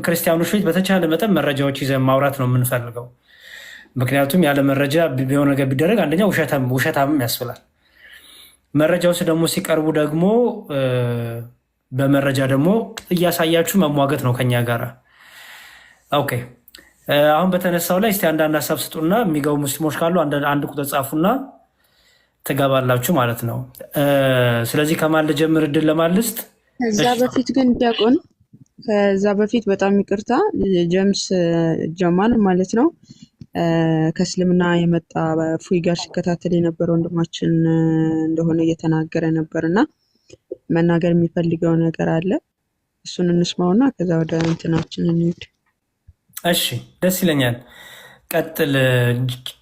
ክርስቲያኖች ፊት በተቻለ መጠን መረጃዎች ይዘን ማውራት ነው የምንፈልገው። ምክንያቱም ያለ መረጃ ቢሆን ነገር ቢደረግ አንደኛ ውሸታምም ያስብላል። መረጃዎች ደግሞ ሲቀርቡ ደግሞ በመረጃ ደግሞ እያሳያችሁ መሟገት ነው ከኛ ጋር። Okay፣ አሁን በተነሳው ላይ እስቲ አንዳንድ ሀሳብ ስጡና የሚገቡ ሙስሊሞች ካሉ አንድ ቁጥር ጻፉና ትገባላችሁ ማለት ነው። ስለዚህ ከማን ልጀምር? እድል ለማን ልስጥ? ከዛ በፊት ግን ዲያቆን፣ ከዛ በፊት በጣም ይቅርታ፣ ጀምስ ጀማል ማለት ነው ከእስልምና የመጣ ፉይ ጋር ሲከታተል የነበረ ወንድማችን እንደሆነ እየተናገረ ነበር እና መናገር የሚፈልገው ነገር አለ። እሱን እንስማውና ከዛ ወደ እንትናችን እንሂድ። እሺ፣ ደስ ይለኛል። ቀጥል።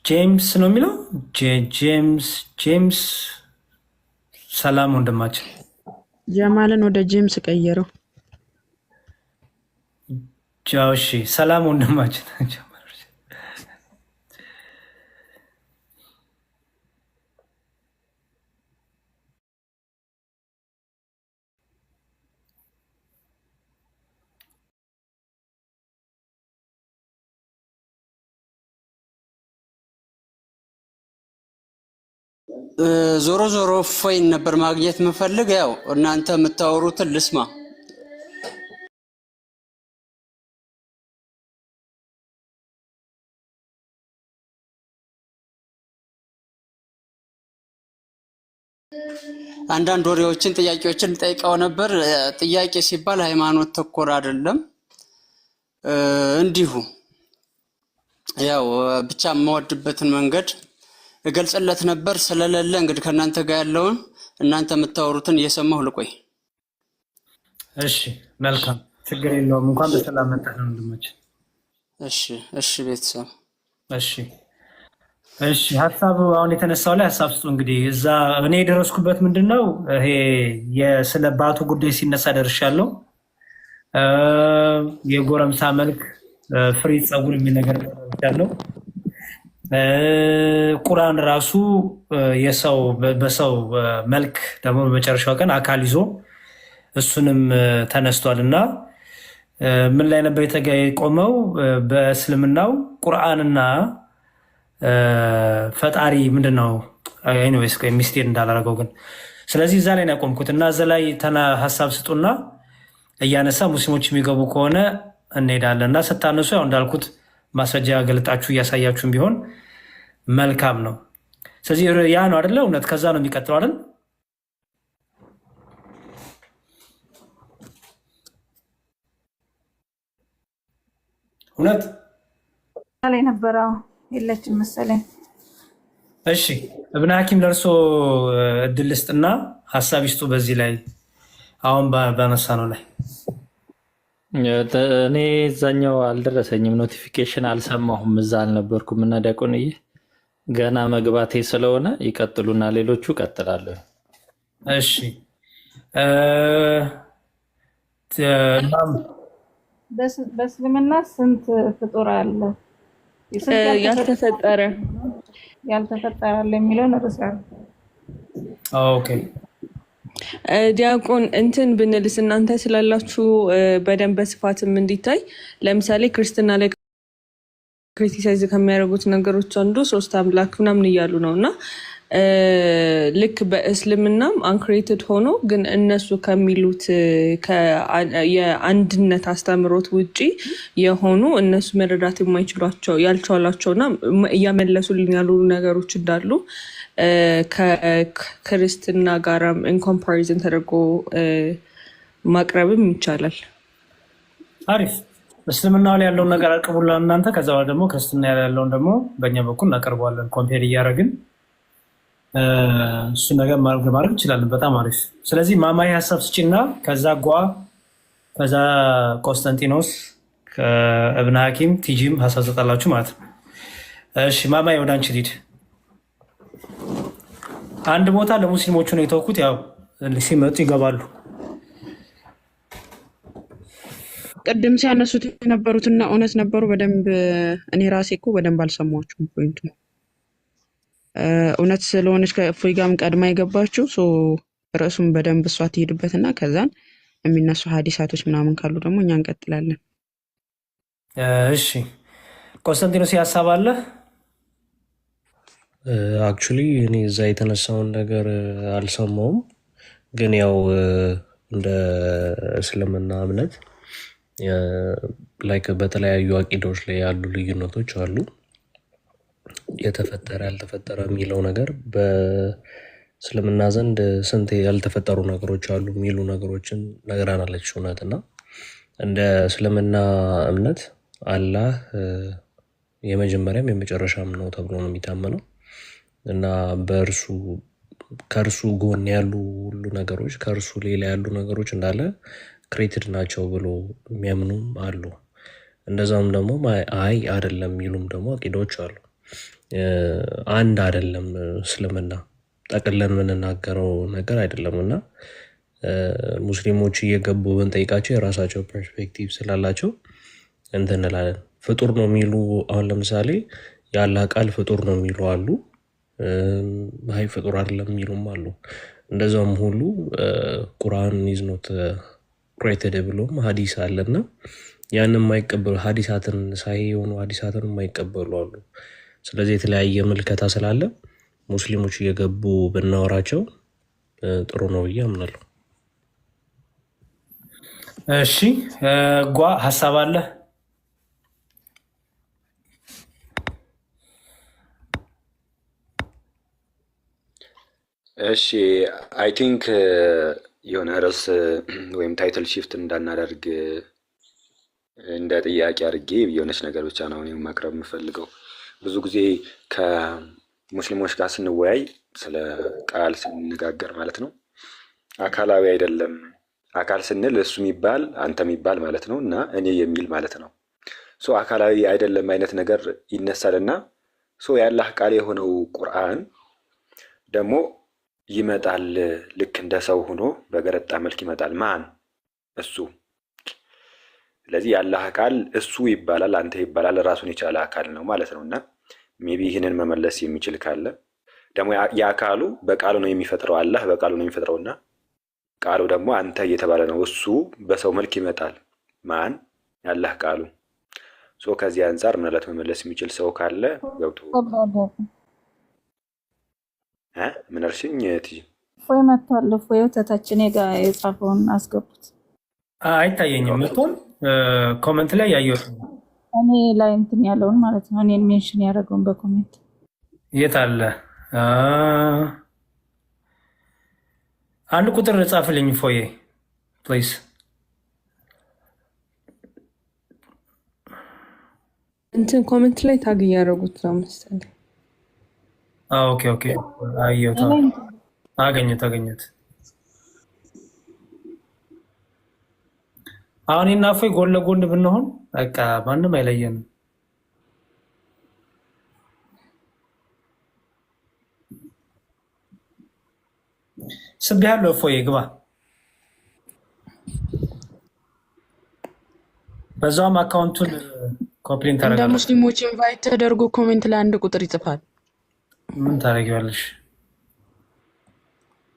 ጄምስ ነው የሚለው፣ ጄምስ ጄምስ። ሰላም ወንድማችን። ጀማልን ወደ ጄምስ ቀየረው። እሺ፣ ሰላም ወንድማችን። ዞሮ ዞሮ እፎይን ነበር ማግኘት የምፈልግ። ያው እናንተ የምታወሩትን ልስማ። አንዳንድ ወሬዎችን፣ ጥያቄዎችን ጠይቀው ነበር። ጥያቄ ሲባል ሃይማኖት ተኮር አይደለም፣ እንዲሁ ያው ብቻ የምወድበትን መንገድ እገልጽለት ነበር። ስለሌለ እንግዲህ ከእናንተ ጋር ያለውን እናንተ የምታወሩትን እየሰማሁ ልቆይ። እሺ፣ መልካም፣ ችግር የለውም። እንኳን በሰላም መጣህ ወንድማችን። እሺ እሺ፣ ቤተሰብ። እሺ እሺ፣ ሀሳቡ አሁን የተነሳው ላይ ሀሳብ ስጡ። እንግዲህ እዛ እኔ የደረስኩበት ምንድን ነው፣ ይሄ ስለ ባቱ ጉዳይ ሲነሳ ደርሻለሁ። የጎረምሳ መልክ ፍሪ ፀጉር የሚል ነገር ደርሻለሁ። ቁርአን ራሱ የሰው በሰው መልክ ደግሞ በመጨረሻው ቀን አካል ይዞ እሱንም ተነስቷል እና ምን ላይ ነበር የቆመው? በእስልምናው ቁርአንና ፈጣሪ ምንድን ነው? Anyways ሚስቴር እንዳላረገው ግን ስለዚህ እዛ ላይ ነው ያቆምኩት እና እዛ ላይ ሀሳብ ስጡና እያነሳ ሙስሊሞች የሚገቡ ከሆነ እንሄዳለን እና ስታነሱ ያው እንዳልኩት ማስረጃ ገልጣችሁ እያሳያችሁም ቢሆን መልካም ነው። ስለዚህ ያ ነው አይደለ? እውነት ከዛ ነው የሚቀጥለው አይደል? እውነት ላይ ነበረው የለችም መሰለኝ። እሺ፣ እብነ ሐኪም ለእርሶ እድል ልስጥና ሀሳብ ይስጡ በዚህ ላይ አሁን ባነሳ ነው ላይ። እኔ እዛኛው አልደረሰኝም፣ notification አልሰማሁም፣ እዛ አልነበርኩም እና ዲያቆንዬ ገና መግባቴ ስለሆነ ይቀጥሉና ሌሎቹ እቀጥላለሁ። እሺ። በእስልምና ስንት ፍጡር አለ? ያልተፈጠረ። ያልተፈጠረ አለ የሚለውን ርዕስ አለ። Okay። ዲያቆን፣ እንትን ብንልስ እናንተ ስላላችሁ በደንብ በስፋትም እንዲታይ፣ ለምሳሌ ክርስትና ላይ criticize ከሚያደርጉት ነገሮች አንዱ ሶስት አምላክ ምናምን እያሉ ነው እና ልክ በእስልምናም uncreated ሆኖ ግን እነሱ ከሚሉት የአንድነት አስተምህሮት ውጪ የሆኑ እነሱ መረዳት የማይችሏቸው ያልቻሏቸው እና እያመለሱልን ያሉ ነገሮች እንዳሉ ከክርስትና ጋራም in comparison ተደርጎ ማቅረብም ይቻላል። አሪፍ። እስልምና ላይ ያለውን ነገር አቅርቡላ እናንተ። ከዛ በኋላ ደግሞ ክርስትና ላይ ያለውን ደግሞ በእኛ በኩል እናቀርበዋለን። Compare እያደረግን እሱ ነገር ማድረግ እንችላለን። በጣም አሪፍ። ስለዚህ ማማይ ሀሳብ ስጪና ከዛ ጓ ከዛ ቆስጠንጢኖስ ከእብነ ሐኪም ቲጂም ሀሳብ ሰጣላችሁ ማለት ነው። እሺ ማማይ፣ ወደ አንቺ ልሂድ። አንድ ቦታ ለሙስሊሞቹ ነው የተውኩት። ያው ሲመጡ ይገባሉ። ቅድም ሲያነሱት የነበሩትና እውነት ነበሩ። በደንብ እኔ ራሴ እኮ በደንብ አልሰማችሁም። Point ኡ እውነት ስለሆነች ከእፎይ ጋርም ቀድማ የገባችው ርዕሱን በደንብ እሷ ትሄድበትና ከዛን የሚነሱ ሀዲሳቶች ምናምን ካሉ ደግሞ እኛ እንቀጥላለን። እሺ ቆስጠንጢኖስ ሀሳብ አለ? Actually እኔ እዛ የተነሳውን ነገር አልሰማውም፣ ግን ያው እንደ እስልምና እምነት like በተለያዩ አቂዳዎች ላይ ያሉ ልዩነቶች አሉ። የተፈጠረ ያልተፈጠረ የሚለው ነገር በእስልምና ዘንድ ስንት ያልተፈጠሩ ነገሮች አሉ የሚሉ ነገሮችን ነግራናለች እውነት። እና እንደ እስልምና እምነት አላህ የመጀመሪያም የመጨረሻም ነው ተብሎ ነው የሚታመነው እና በእርሱ ከእርሱ ጎን ያሉ ሁሉ ነገሮች፣ ከእርሱ ሌላ ያሉ ነገሮች እንዳለ created ናቸው ብሎ የሚያምኑም አሉ። እንደዛም ደግሞ አይ አይደለም የሚሉም ደግሞ አቂዳዎች አሉ። አንድ አይደለም፣ እስልምና ጠቅለን የምንናገረው ነገር አይደለም። እና ሙስሊሞች እየገቡ ብንጠይቃቸው የራሳቸው perspective ስላላቸው እንትን እንላለን። ፍጡር ነው የሚሉ፣ አሁን ለምሳሌ የአላህ ቃል ፍጡር ነው የሚሉ አሉ። አይ ፍጡር አይደለም የሚሉም አሉ። እንደዛም ሁሉ ቁርአን is not created ብሎም ሀዲስ አለና ያንን የማይቀበሉ፣ ሀዲሳትን ሳሂህ የሆኑ ሀዲሳትን የማይቀበሉ አሉ። ስለዚህ የተለያየ ምልከታ ስላለ ሙስሊሞች እየገቡ ብናወራቸው ጥሩ ነው ብዬ አምናለሁ። እሺ ጓ ሀሳብ አለ? እሺ፣ I think የሆነ ርዕስ ወይም title shift እንዳናደርግ እንደ ጥያቄ አድርጌ የሆነች ነገር ብቻ ነው እኔ ማቅረብ የምፈልገው። ብዙ ጊዜ ከሙስሊሞች ጋር ስንወያይ፣ ስለ ቃል ስንነጋገር ማለት ነው፣ አካላዊ አይደለም። አካል ስንል እሱ የሚባል፣ አንተ የሚባል ማለት ነው እና እኔ የሚል ማለት ነው። So አካላዊ አይደለም አይነት ነገር ይነሳል እና so የአላህ ቃል የሆነው ቁርአን ደግሞ ይመጣል፣ ልክ እንደ ሰው ሆኖ በገረጣ መልክ ይመጣል። ማን? እሱ። ስለዚህ የአላህ ቃል እሱ ይባላል፣ አንተ ይባላል፣ ራሱን የቻለ አካል ነው ማለት ነው። እና maybe ይህንን መመለስ የሚችል ካለ ደግሞ የአካሉ በቃሉ ነው የሚፈጥረው፣ አላህ በቃሉ ነው የሚፈጥረው እና ቃሉ ደግሞ አንተ እየተባለ ነው። እሱ በሰው መልክ ይመጣል። ማን? የአላህ ቃሉ። So ከዚህ አንጻር ምናልባት መመለስ የሚችል ሰው ካለ ገብቶ ምን አልሽኝ? ቲጂ? እፎይ መጥቷል። እፎይ ወተታችን እኔ ጋ የጻፈውን አስገቡት። አይታየኝም። መጥቷል። Comment ላይ ያየሁት ነው። እኔ ላይ እንትን ያለውን ማለት ነው። እኔን mention ያደረገውን በ comment። የት አለ? አንድ ቁጥር ጻፍልኝ ፎዬ please። እንትን comment ላይ tag እያደረጉት ነው መሰለኝ። Okay፣ አየሁት። አገኘሁት፣ አገኘሁት። አሁን እኔና እፎይ ጎን ለጎን ብንሆን በቃ ማንም አይለየንም። ስቤሃለሁ። እፎይ ግባ። በዛውም account ኡን copy link እንደ ታደርጋለህ። ሙስሊሞች invite ተደርጎ comment ላይ አንድ ቁጥር ይጽፋል። ምን ታደርጊዋለሽ?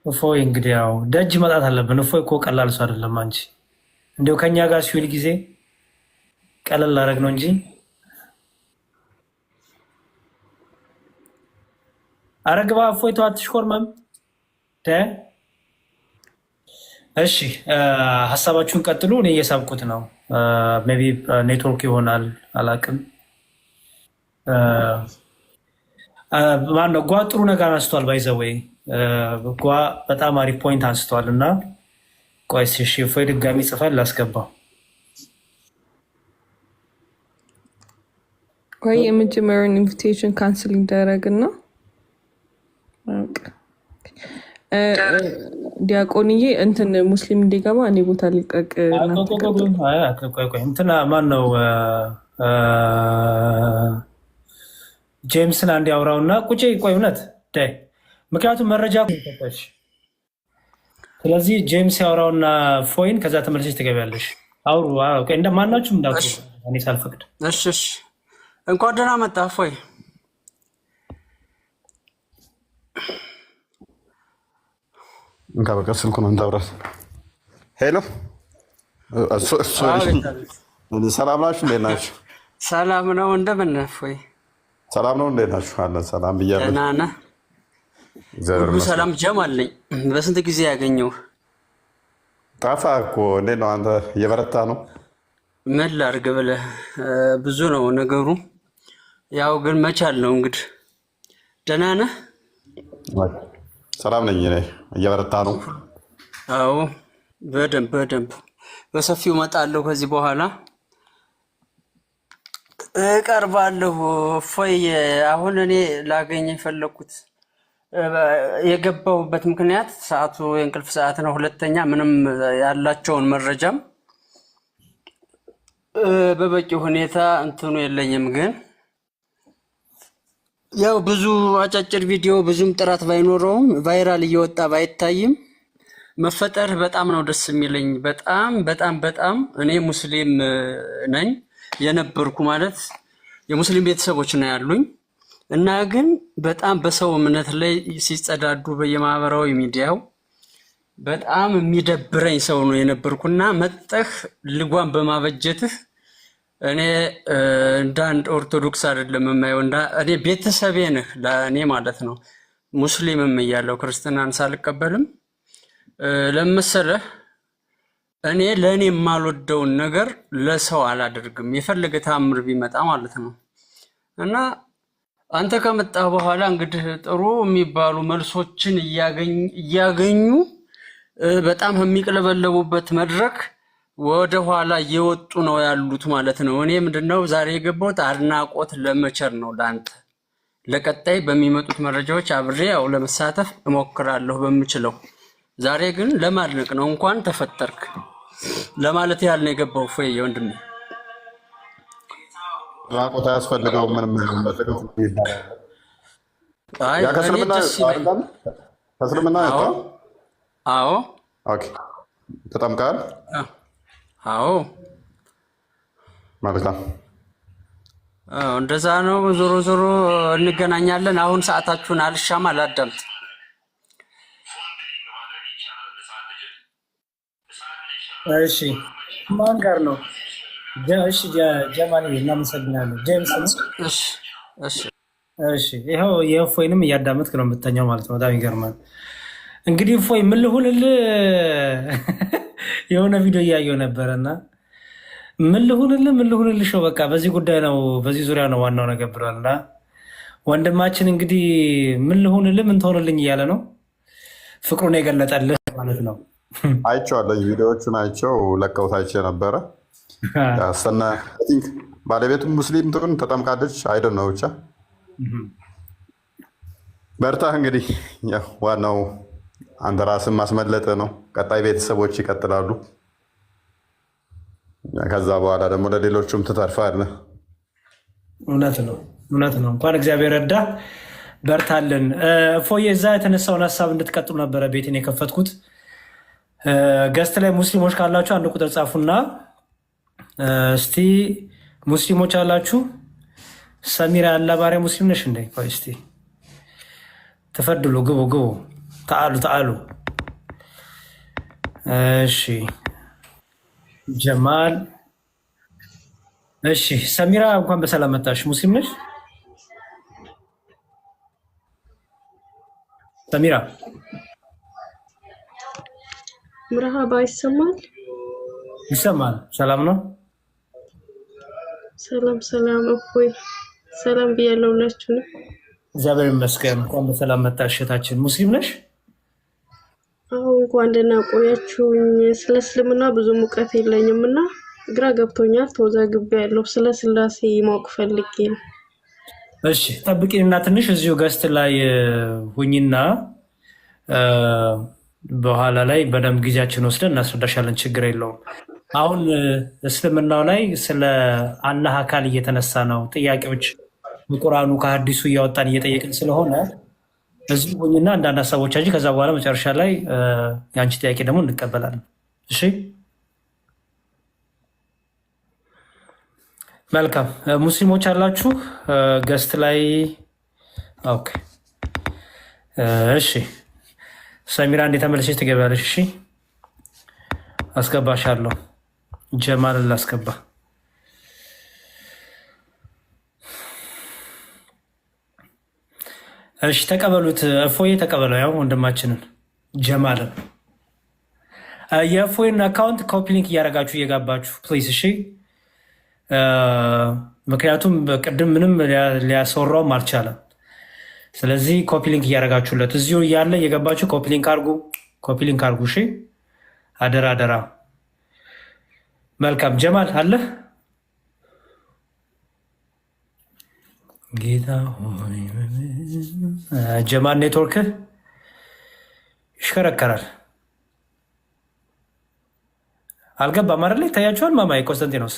እፎይ እንግዲህ ያው ደጅ መጣት አለብን። እፎይ እኮ ቀላል ሰው አይደለም። አንቺ እንዲያው ከኛ ጋር ሲውል ጊዜ ቀለል አደረግ ነው እንጂ። ኧረ ግባ እፎይ፣ ተው አትሽኮርመም። እሺ ሀሳባችሁን ቀጥሉ። እኔ እየሳብኩት ነው። Maybe network ይሆናል፣ አላቅም። ማነው ጓ ጥሩ ነገር አንስቷል። By the way ጓ በጣም አሪፍ point አንስቷል። እና ቆይ እሺ እፎይ ድጋሚ ጽፋል ላስገባው። ቆይ የመጀመሪያውን invitation cancel ይደረግና ዲያቆንዬ እንትን ሙስሊም እንዲገባ እኔ ቦታ ልቀቅ። እናንተ ቀጥሉ። ቆይ ቆይ፣ እንትና ማን ነው፣ ጄምስን አንድ ያውራውና ቁጭ ቆይ፣ እውነት ዳይ ምክንያቱም መረጃ ሰጠች። ስለዚህ ጄምስ ያውራውና ፎይን ከዛ ተመልሰች ትገቢያለሽ። አውሩ እንደማናችሁም እንዳትወሩ እኔ ሳልፈቅድ። እሺ፣ እንኳን ደህና መጣ እፎይ። እንካ በቃ ስልኩን አንተ አብራት። Hello፣ sorry። ሰላም ናችሁ? እንዴት ናችሁ? ሰላም ነው። እንደምን ነህ እፎይ? ሰላም ነው። እንዴት ናችሁ? አለን ሰላም ብያለሁ። ደህና ነህ? እግዚአብሔር ሁሉ ይመስገን። ሰላም። ጀማል ነኝ። በስንት ጊዜ ያገኘው? ጠፋህ እኮ። እንዴት ነው አንተ? እየበረታ ነው? ምን ላድርግ ብለህ ብዙ ነው ነገሩ። ያው ግን መቻል ነው እንግዲህ። ደህና ነህ? ሰላም ነኝ እኔ። እየበረታ ነው። አዎ፣ በደንብ በደንብ በሰፊው እመጣለሁ። ከዚህ በኋላ እቀርባለሁ። እፎይ፣ አሁን እኔ ላገኝ የፈለኩት የገባሁበት ምክንያት ሰዓቱ የእንቅልፍ ሰዓት ነው። ሁለተኛ ምንም ያላቸውን መረጃም በበቂ ሁኔታ እንትኑ የለኝም። ግን ያው ብዙ አጫጭር ቪዲዮ ብዙም ጥራት ባይኖረውም viral እየወጣ ባይታይም መፈጠርህ በጣም ነው ደስ የሚለኝ። በጣም በጣም በጣም እኔ ሙስሊም ነኝ የነበርኩ፣ ማለት የሙስሊም ቤተሰቦች ነው ያሉኝ፣ እና ግን በጣም በሰው እምነት ላይ ሲጸዳዱ በየማህበራዊ ሚዲያው በጣም የሚደብረኝ ሰው ነው የነበርኩና መጠህ ልጓም በማበጀትህ እኔ እንደ አንድ ኦርቶዶክስ አይደለም የማየው፣ እኔ ቤተሰቤ ነህ ለእኔ ማለት ነው። ሙስሊምም እያለሁ ክርስትናን ሳልቀበልም ለመሰለህ እኔ ለእኔ የማልወደውን ነገር ለሰው አላደርግም፣ የፈለገ ታምር ቢመጣ ማለት ነው። እና አንተ ከመጣህ በኋላ እንግዲህ ጥሩ የሚባሉ መልሶችን እያገኙ በጣም የሚቅለበለቡበት መድረክ ወደ ኋላ እየወጡ ነው ያሉት ማለት ነው። እኔ ምንድነው ዛሬ የገባሁት አድናቆት ለመቸር ነው ለአንተ። ለቀጣይ በሚመጡት መረጃዎች አብሬ ያው ለመሳተፍ እሞክራለሁ በምችለው። ዛሬ ግን ለማድነቅ ነው፣ እንኳን ተፈጠርክ ለማለት ያህል ነው የገባው። እፎይ ወንድሜ። አድናቆት አያስፈልገውም። ምንም ይባላል። አይ ያ እኔ ከእስልምና ደስ ይለኝ። አይደለም? ከእስልምና አዎ። የወጣው? አዎ። Okay። ተጠምቀሃል? አዎ። መልካም። አዎ፣ እንደዛ ነው። ዞሮ ዞሮ እንገናኛለን። አሁን ሰዓታችሁን አልሻማ፣ አላዳምጥ። እሺ፣ ማን ጋር ነው? እሺ ጀማል እናመሰግናለን። ጄምስ ነው። እሺ እሺ። እሺ፣ ይኸው የእፎይንም እያዳመጥክ ነው የምተኛው ማለት ነው። በጣም ይገርማል። እንግዲህ እፎይ ምን ልሁንልህ? የሆነ ቪዲዮ እያየሁ ነበረ እና ምን ልሁንልህ ምን ልሁንልሽ ነው፣ በቃ በዚህ ጉዳይ ነው፣ በዚህ ዙሪያ ነው ዋናው ነገር ብሏል። እና ወንድማችን እንግዲህ ምን ልሁንልህ ምን ትሆንልኝ እያለ ነው፣ ፍቅሩን የገለጠልህ ማለት ነው። አይቼዋለሁ። ቪዲዮዎቹን አይቼው ለቀውት አይቼ ነበረ። ያሰና I think ባለቤቱም ሙስሊም ትሁን ተጠምቃለች። I don't know፣ ብቻ በርታ። እንግዲህ ያው ዋናው አንተ ራስን ማስመለጥ ነው። ቀጣይ ቤተሰቦች ይቀጥላሉ። ከዛ በኋላ ደግሞ ለሌሎቹም ትተርፋለህ። እውነት ነው፣ እውነት ነው። እንኳን እግዚአብሔር ረዳ፣ በርታለን። እፎዬ፣ እዛ የተነሳውን ሀሳብ እንድትቀጥሉ ነበረ ቤትን የከፈትኩት። Guest ላይ ሙስሊሞች ካላችሁ አንድ ቁጥር ጻፉና እስቲ ሙስሊሞች አላችሁ? ሰሚራ ያለ ባሪያ ሙስሊም ነሽ እንዴ? ቆይ እስቲ تفضلوا፣ ግቡ ግቡ፣ تعالوا تعالوا። እሺ ጀማል፣ እሺ ሰሚራ እንኳን በሰላም መጣሽ። ሙስሊም ነሽ ሰሚራ? ምርሃባ፣ ይሰማል? ይሰማል። ሰላም ነው? ሰላም ሰላም። እፎይ ሰላም ብያለሁ ሁላችሁ ነው። እግዚአብሔር ይመስገን። እንኳን በሰላም መጣሽ እህታችን። ሙስሊም ነሽ? አሁን እንኳን ደህና ቆያችሁኝ። ስለ እስልምና ብዙም እውቀት የለኝም እና ግራ ገብቶኛል፣ ተወዛግቤያለሁ። ስለ ስላሴ ማወቅ ፈልጌ ነው። እሺ ጠብቂንና ትንሽ እዚሁ guest ላይ ሁኝና በኋላ ላይ በደንብ ጊዜያችን ወስደን እናስረዳሻለን። ችግር የለውም። አሁን እስልምናው ላይ ስለ አላህ አካል እየተነሳ ነው። ጥያቄዎች ከቁርአኑ ከሀዲሱ እያወጣን እየጠየቅን ስለሆነ እዚሁ ሁኝና አንዳንድ ሀሳቦች፣ ከዛ በኋላ መጨረሻ ላይ የአንቺ ጥያቄ ደግሞ እንቀበላለን። እሺ መልካም። ሙስሊሞች አላችሁ guest ላይ? Okay እሺ። ሰሚራ እንዴ ተመልሰሽ ትገቢያለሽ። እሺ አስገባሻለሁ። ጀማልን ላስገባ። እሺ ተቀበሉት። እፎዬ ተቀበለው፣ ያው ወንድማችንን ጀማልን የእፎይን account copy link እያደረጋችሁ እየጋባችሁ please። እሺ፣ ምክንያቱም ቅድም ምንም ሊያስወራውም አልቻለም። ስለዚህ copy link እያደረጋችሁለት እዚሁ እያለ እየገባችሁ copy link አድርጉ፣ copy link አድርጉ። እሺ፣ አደራ አደራ። መልካም ጀማል አለ። ጌታ ሆይ ጀማል ኔትወርክ ይሽከረከራል። አልገባም አይደለ? ይታያችኋል። ማማዬ ቆስጠንጢኖስ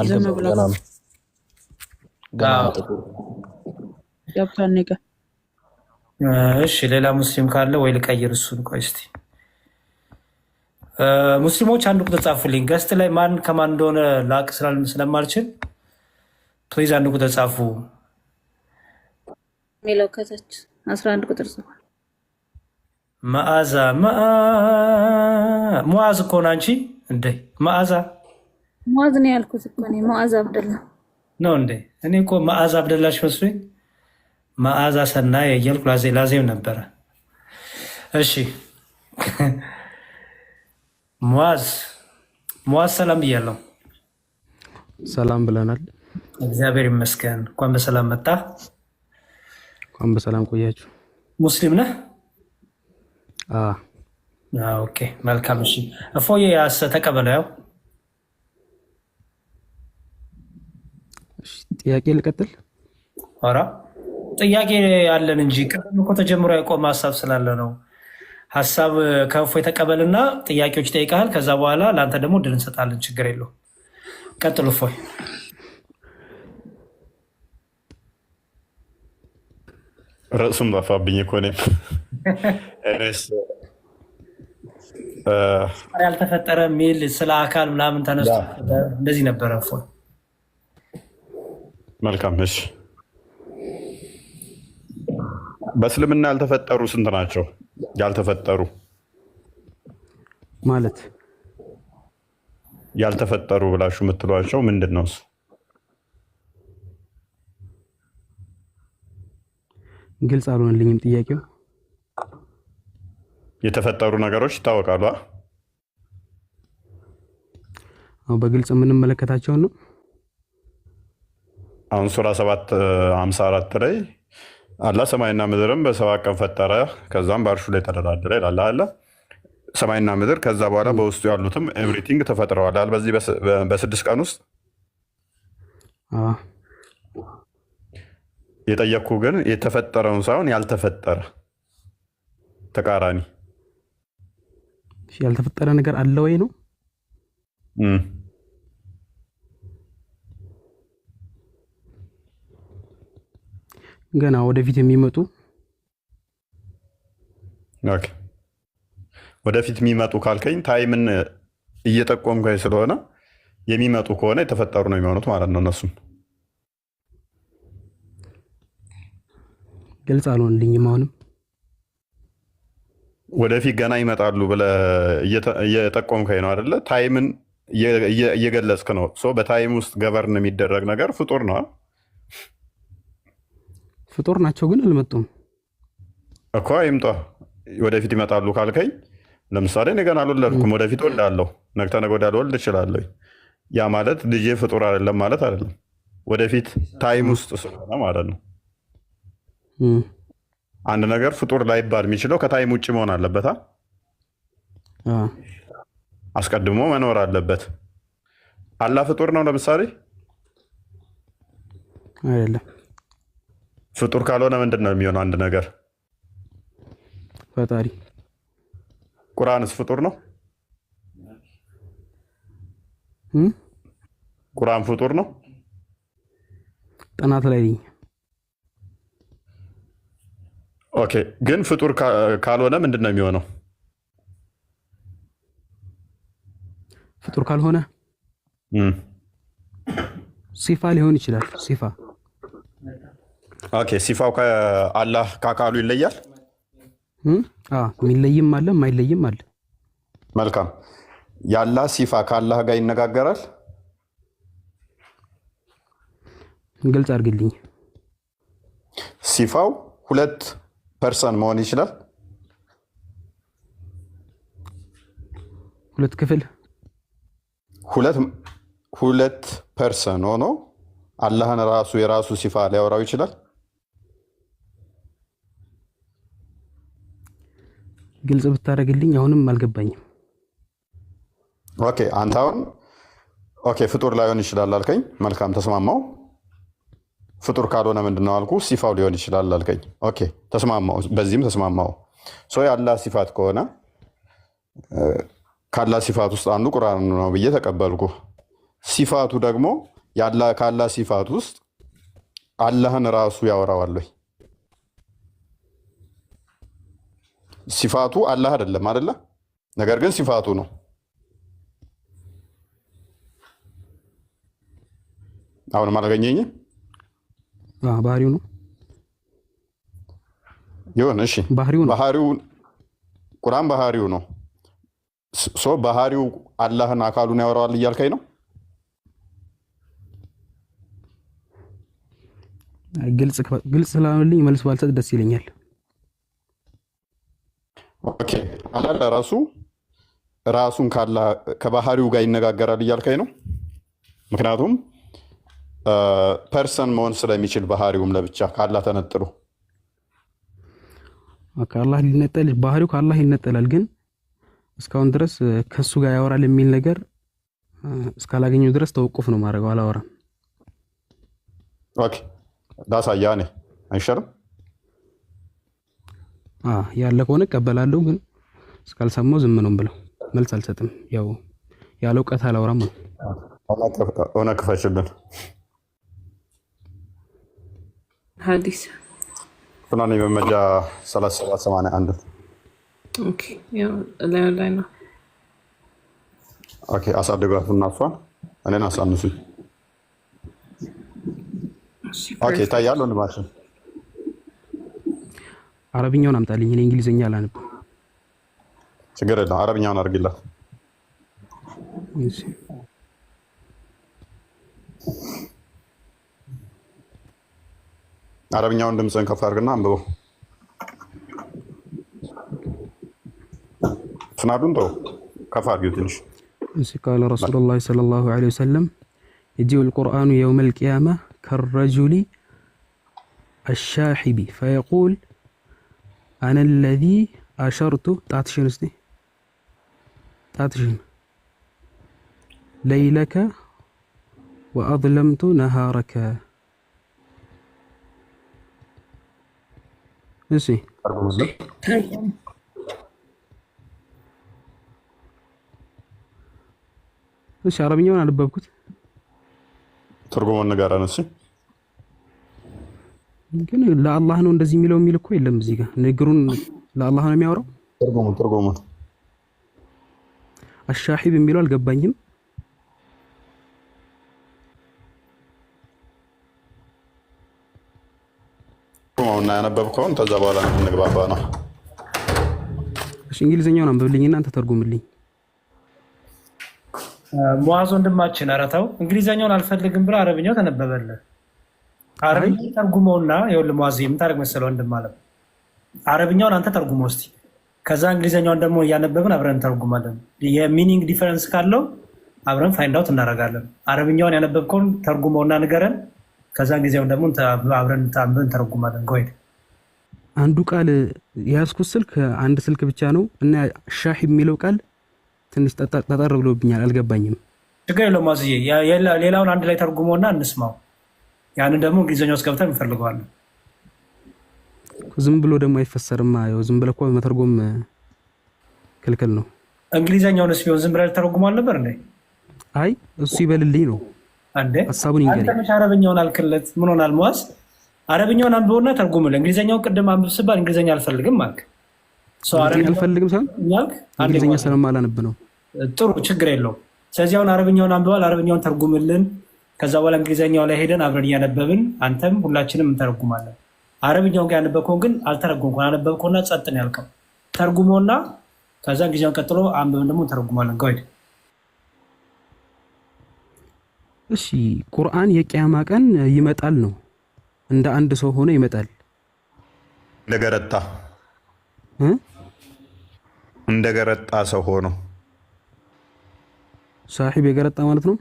ዝም አልገባም። ብሎ ገና ነው፣ ገና ነው። ጥቁር ገብቷል። እኔ ጋር እሺ፣ ሌላ ሙስሊም ካለ ወይ ልቀይር እሱን። ቆይ እስኪ ሙስሊሞች አንድ ቁጥር ጻፉልኝ። Guest ላይ ማን ከማን እንደሆነ ላቅ ስለማልችል please አንድ ቁጥር ጻፉ። የሚለው ከታች 11 ቁጥር ጽፏል። መዓዛ ሙዓዝ እኮ ነው አንቺ እንዴ? መዓዛ ሙዓዝ ነው ያልኩት እኮ እኔ፣ ሙዓዝ አብደላ። ነው እንዴ? እኔ እኮ መዓዛ አብደላሽ መስሎኝ መዓዛ ሰናይ እያልኩ ላዜም ነበረ። እሺ ሙዓዝ፣ ሙዓዝ ሰላም ብያለሁ። ሰላም ብለናል። እግዚአብሔር ይመስገን። እንኳን በሰላም መጣ። እንኳን በሰላም ቆያችሁ። ሙስሊም ነህ? አ Okay መልካም። እሺ እፎዬ ያስ ተቀበለው። ያው እሺ፣ ጥያቄ ልቀጥል። ኧረ ጥያቄ ያለን እንጂ ቅድም እኮ ተጀምሮ የቆመ ሀሳብ ስላለ ነው። ሀሳብ ከእፎይ ተቀበልና ጥያቄዎች ይጠይቃል። ከዛ በኋላ ለአንተ ደግሞ እድል እንሰጣለን። ችግር የለውም። ቀጥሉ እፎይ። ርዕሱም ጠፋብኝ እኮ እኔም። እኔስ ያልተፈጠረ የሚል ስለ አካል ምናምን ተነስቶ እንደዚህ ነበረ። እፎይ መልካም። እሺ በእስልምና ያልተፈጠሩ ስንት ናቸው? ያልተፈጠሩ ማለት ያልተፈጠሩ ብላችሁ የምትሏቸው ምንድን ነው እሱ? ግልጽ አልሆነልኝም ጥያቄው። የተፈጠሩ ነገሮች ይታወቃሉ። አ? አሁን በግልጽ የምንመለከታቸውን ነው። አሁን ሱራ 7 54 ላይ አላህ ሰማይና ምድርም በ7 ቀን ፈጠረ፣ ከዛም በአርሹ ላይ ተደላደለ ይላል አለ። ሰማይና ምድር ከዛ በኋላ በውስጡ ያሉትም everything ተፈጥረዋል አለ። በዚህ በ6 ቀን ውስጥ አ የጠየቅኩ ግን የተፈጠረውን ሳይሆን ያልተፈጠረ ተቃራኒ እሺ፣ ያልተፈጠረ ነገር አለ ወይ ነው? እም። ገና ወደፊት የሚመጡ Okay። ወደፊት የሚመጡ ካልከኝ time ን እየጠቆምከኝ ስለሆነ የሚመጡ ከሆነ የተፈጠሩ ነው የሚሆኑት ማለት ነው። እነሱም ግልጽ አልሆነልኝም። አሁንም ወደፊት ገና ይመጣሉ ብለህ እየጠቆምከኝ ነው አይደለ? Time ን እየገለጽክ ነው። So በ time ውስጥ govern የሚደረግ ነገር ፍጡር ነው ፍጡር ናቸው ግን አልመጡም። እኮ ይምጧ። ወደፊት ይመጣሉ ካልከኝ ለምሳሌ እኔ ገና አልወለድኩም፣ ወደፊት ወልዳለሁ፣ ነገ ተነገ ወዲያ ልወልድ እችላለሁ። ያ ማለት ልጄ ፍጡር አይደለም ማለት አይደለም። ወደፊት time ውስጥ ስለሆነ ማለት ነው። እም፣ አንድ ነገር ፍጡር ላይባል የሚችለው ከ time ውጭ መሆን አለበት። አ አስቀድሞ መኖር አለበት። አላህ ፍጡር ነው። ለምሳሌ አይደለም ፍጡር ካልሆነ ምንድን ነው የሚሆነው? አንድ ነገር ፈጣሪ ቁርአንስ ፍጡር ነው? እም፣ ቁርአን ፍጡር ነው? ጥናት ላይ ነኝ። Okay። ግን ፍጡር ካልሆነ ምንድን ነው የሚሆነው? ፍጡር ካልሆነ እም። ሲፋ ሊሆን ይችላል። ሲፋ Okay። ሲፋው ከአላህ ከአካሉ ይለያል። እም፣ አ የሚለይም አለ የማይለይም አለ። መልካም። የአላህ ሲፋ ከአላህ ጋር ይነጋገራል። ግልጽ አድርግልኝ። ሲፋው ሁለት person መሆን ይችላል። ሁለት ክፍል ሁለት person ሆኖ አላህን ራሱ የራሱ ሲፋ ሊያወራው ይችላል። ግልጽ ብታደርግልኝ አሁንም አልገባኝም። Okay አንተ አሁን okay ፍጡር ላይሆን ይችላል አልከኝ። መልካም ተስማማው። ፍጡር ካልሆነ ምንድን ነው አልኩ። ሲፋው ሊሆን ይችላል አልከኝ። Okay ተስማማው፣ በዚህም ተስማማው። So የአላህ ሲፋት ከሆነ ከአላህ ሲፋት ውስጥ አንዱ ቁርአን ነው ብዬ ተቀበልኩ። ሲፋቱ ደግሞ ከአላህ ሲፋት ውስጥ አላህን ራሱ ያወራዋል ወይ? ሲፋቱ አላህ አይደለም አይደለ? ነገር ግን ሲፋቱ ነው። አሁንም አላገኘኝም። ባህሪው ነው ይሁን እሺ፣ ባህሪው ነው። ባህሪው ቁርአን ባህሪው ነው። So ባህሪው አላህን አካሉን ያወራዋል እያልከኝ ነው? ግልጽ ስላልሆነልኝ መልስ ባልሰጥ ደስ ይለኛል። Okay አላህ ለራሱ ራሱን ከባህሪው ጋር ይነጋገራል እያልከኝ ነው? ምክንያቱም person መሆን ስለሚችል ባህሪውም ለብቻ ከአላህ ተነጥሎ ከአላህ ሊነጠል ባህሪው ከአላህ ይነጠላል። ግን እስካሁን ድረስ ከሱ ጋር ያወራል የሚል ነገር እስካላገኘው ድረስ ተወቁፍ ነው ማድረገው። አላወራም። Okay ላሳያ እኔ አይሻልም? ያለ ከሆነ እቀበላለሁ፣ ግን እስካልሰማው ዝም ነው ብለው መልስ አልሰጥም። ያው ያለ እውቀት አላወራም ነው። ሆነ ክፈችልን ሀዲስ ሱናን ኢብን ማጃ 3781። Okay፣ ያው ላዩ ላይ ነው። Okay አሳድጓት እና እሷን እኔን አሳንሱኝ። እሺ Okay Perfect። ይታያል ወንድማችን። አረብኛውን አምጣልኝ፣ እኔ እንግሊዝኛ አላነብም። ችግር የለም አረብኛውን አድርጊላት። እሺ። አረብኛውን ድምፅህን ከፍ አድርግና አንብበው። ስናዱን ተው ከፍ አድርጊው ትንሽ። እሺ قال رسول الله صلى الله عليه وسلم يجيء القرآن يوم القيامة كالرجل الشاحب فيقول أنا الذي أشرت ጣትሽን እስቲ ጣትሽን ليلك وأظلمت نهارك። እሺ ተርጉምልን። እሺ አረብኛውን አነበብኩት፣ ትርጉሙን ንገረን እስኪ። ግን ለአላህ ነው እንደዚህ የሚለው የሚል እኮ የለም እዚህ ጋር ንግሩን ለአላህ ነው የሚያወራው። ትርጉሙን ትርጉሙን አሻሂብ የሚለው አልገባኝም። ትርጉሙን ያነበብከውን ከዛ በኋላ እንግባባ ነው። እሺ እንግሊዝኛውን አንብብልኝና አንተ ተርጉምልኝ። ሙዓዝ ወንድማችን ኧረ ተው እንግሊዘኛውን አልፈልግም ብለህ አረብኛው ተነበበልህ። አይ አረብኛውን ተርጉመውና ይኸውልህ ሙዓዝ የምታደርግ መሰለህ ወንድም አለ አረብኛውን አንተ ተርጉመው እስኪ፣ ከዛ እንግሊዘኛውን ደግሞ እያነበብን አብረን እንተርጉማለን። የ meaning difference ካለው አብረን find out እናደርጋለን። አረብኛውን ያነበብከውን ተርጉመውና ንገረን። ከዛ እንግሊዘኛውን ደግሞ አብረን እንተረጉማለን። Go ahead። አንዱ ቃል የያዝኩት ስልክ አንድ ስልክ ብቻ ነው እና ሻሂብ የሚለው ቃል ትንሽ ጠጠር ብሎብኛል፣ አልገባኝም። ችግር የለውም ሙዓዝዬ፣ ሌላውን አንድ ላይ ተርጉመውና እንስማው። ያንን ደግሞ እንግሊዝኛ ውስጥ ገብተን እንፈልገዋለን። ዝም ብሎ ደግሞ አይፈሰርማ። ያው ዝም ብለህ እኮ መተርጎም ክልክል ነው። እንግሊዝኛውንስ ቢሆን ዝም ብለህ ተረጉሞ አልነበር እንዴ? አይ እሱ ይበልልኝ ነው አንዴ ሀሳቡን አንተ ይንገረኝ። መች አረብኛውን አልክለት? ምን ሆናል ሙዓዝ? አረብኛውን አንብቦና ተርጉምልህ። እንግሊዝኛውን ቅድም አንብብ ስባል እንግሊዝኛ አልፈልግም አልክ። ሰው እንግሊዝኛ አረብኛውን አልፈልግም ሳይሆን አልክ። አንዴ እንግሊዝኛ ሙዓዝ ስለማላነብ ነው። ጥሩ ችግር የለውም። ስለዚህ አሁን አረብኛውን አንብባል፣ አረብኛውን ተርጉምልን። ከዛ በኋላ እንግሊዝኛው ላይ ሄደን አብረን እያነበብን አንተም ሁላችንም እንተረጉማለን። አረብኛውን ጋር ያነበብከውን ግን አልተረጎምከውን፣ አነበብከውና ጸጥ ነው ያልከው። ተርጉሞና ከዛ እንግሊዝኛውን ቀጥሎ አንብበን ደግሞ እንተረጉማለን። Go ahead። እሺ ቁርአን የቅያማ ቀን ይመጣል ነው፣ እንደ አንድ ሰው ሆኖ ይመጣል። እንደገረጣ እ? እንደገረጣ ሰው ሆኖ። ሳሒብ የገረጣ ማለት ነው።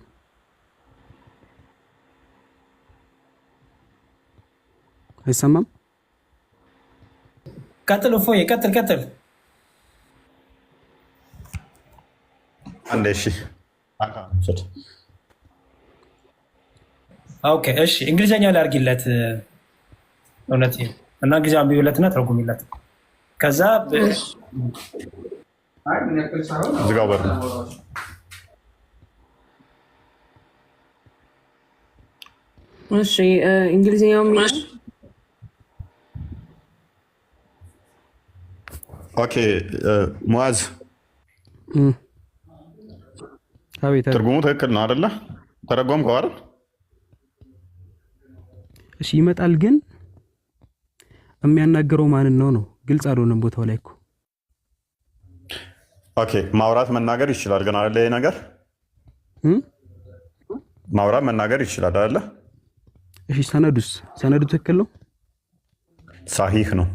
አይሰማም? ቀጥል እፎዬ፣ ቀጥል ቀጥል። አንዴ እሺ። Okay እሺ፣ እንግሊዝኛ ላይ አድርጊለት እውነት እና እንግሊዝኛ አንብቢለትና ተርጉሚለት። ከዛ ዝጋው በር። እሺ እንግሊዝኛው የሚለው Okay ሙአዝ። አቤት። ትርጉሙ ትክክል ነው አይደለ? ተረጎምከው አይደል? እሺ ይመጣል፣ ግን የሚያናግረው ማንን ነው ነው? ግልጽ አልሆነም ቦታው ላይ እኮ። Okay ማውራት መናገር ይችላል ግን አይደለ? ይሄ ነገር ማውራት መናገር ይችላል አይደለ? እሺ ሰነዱስ? ሰነዱ ትክክል ነው? ሳሂህ ነው።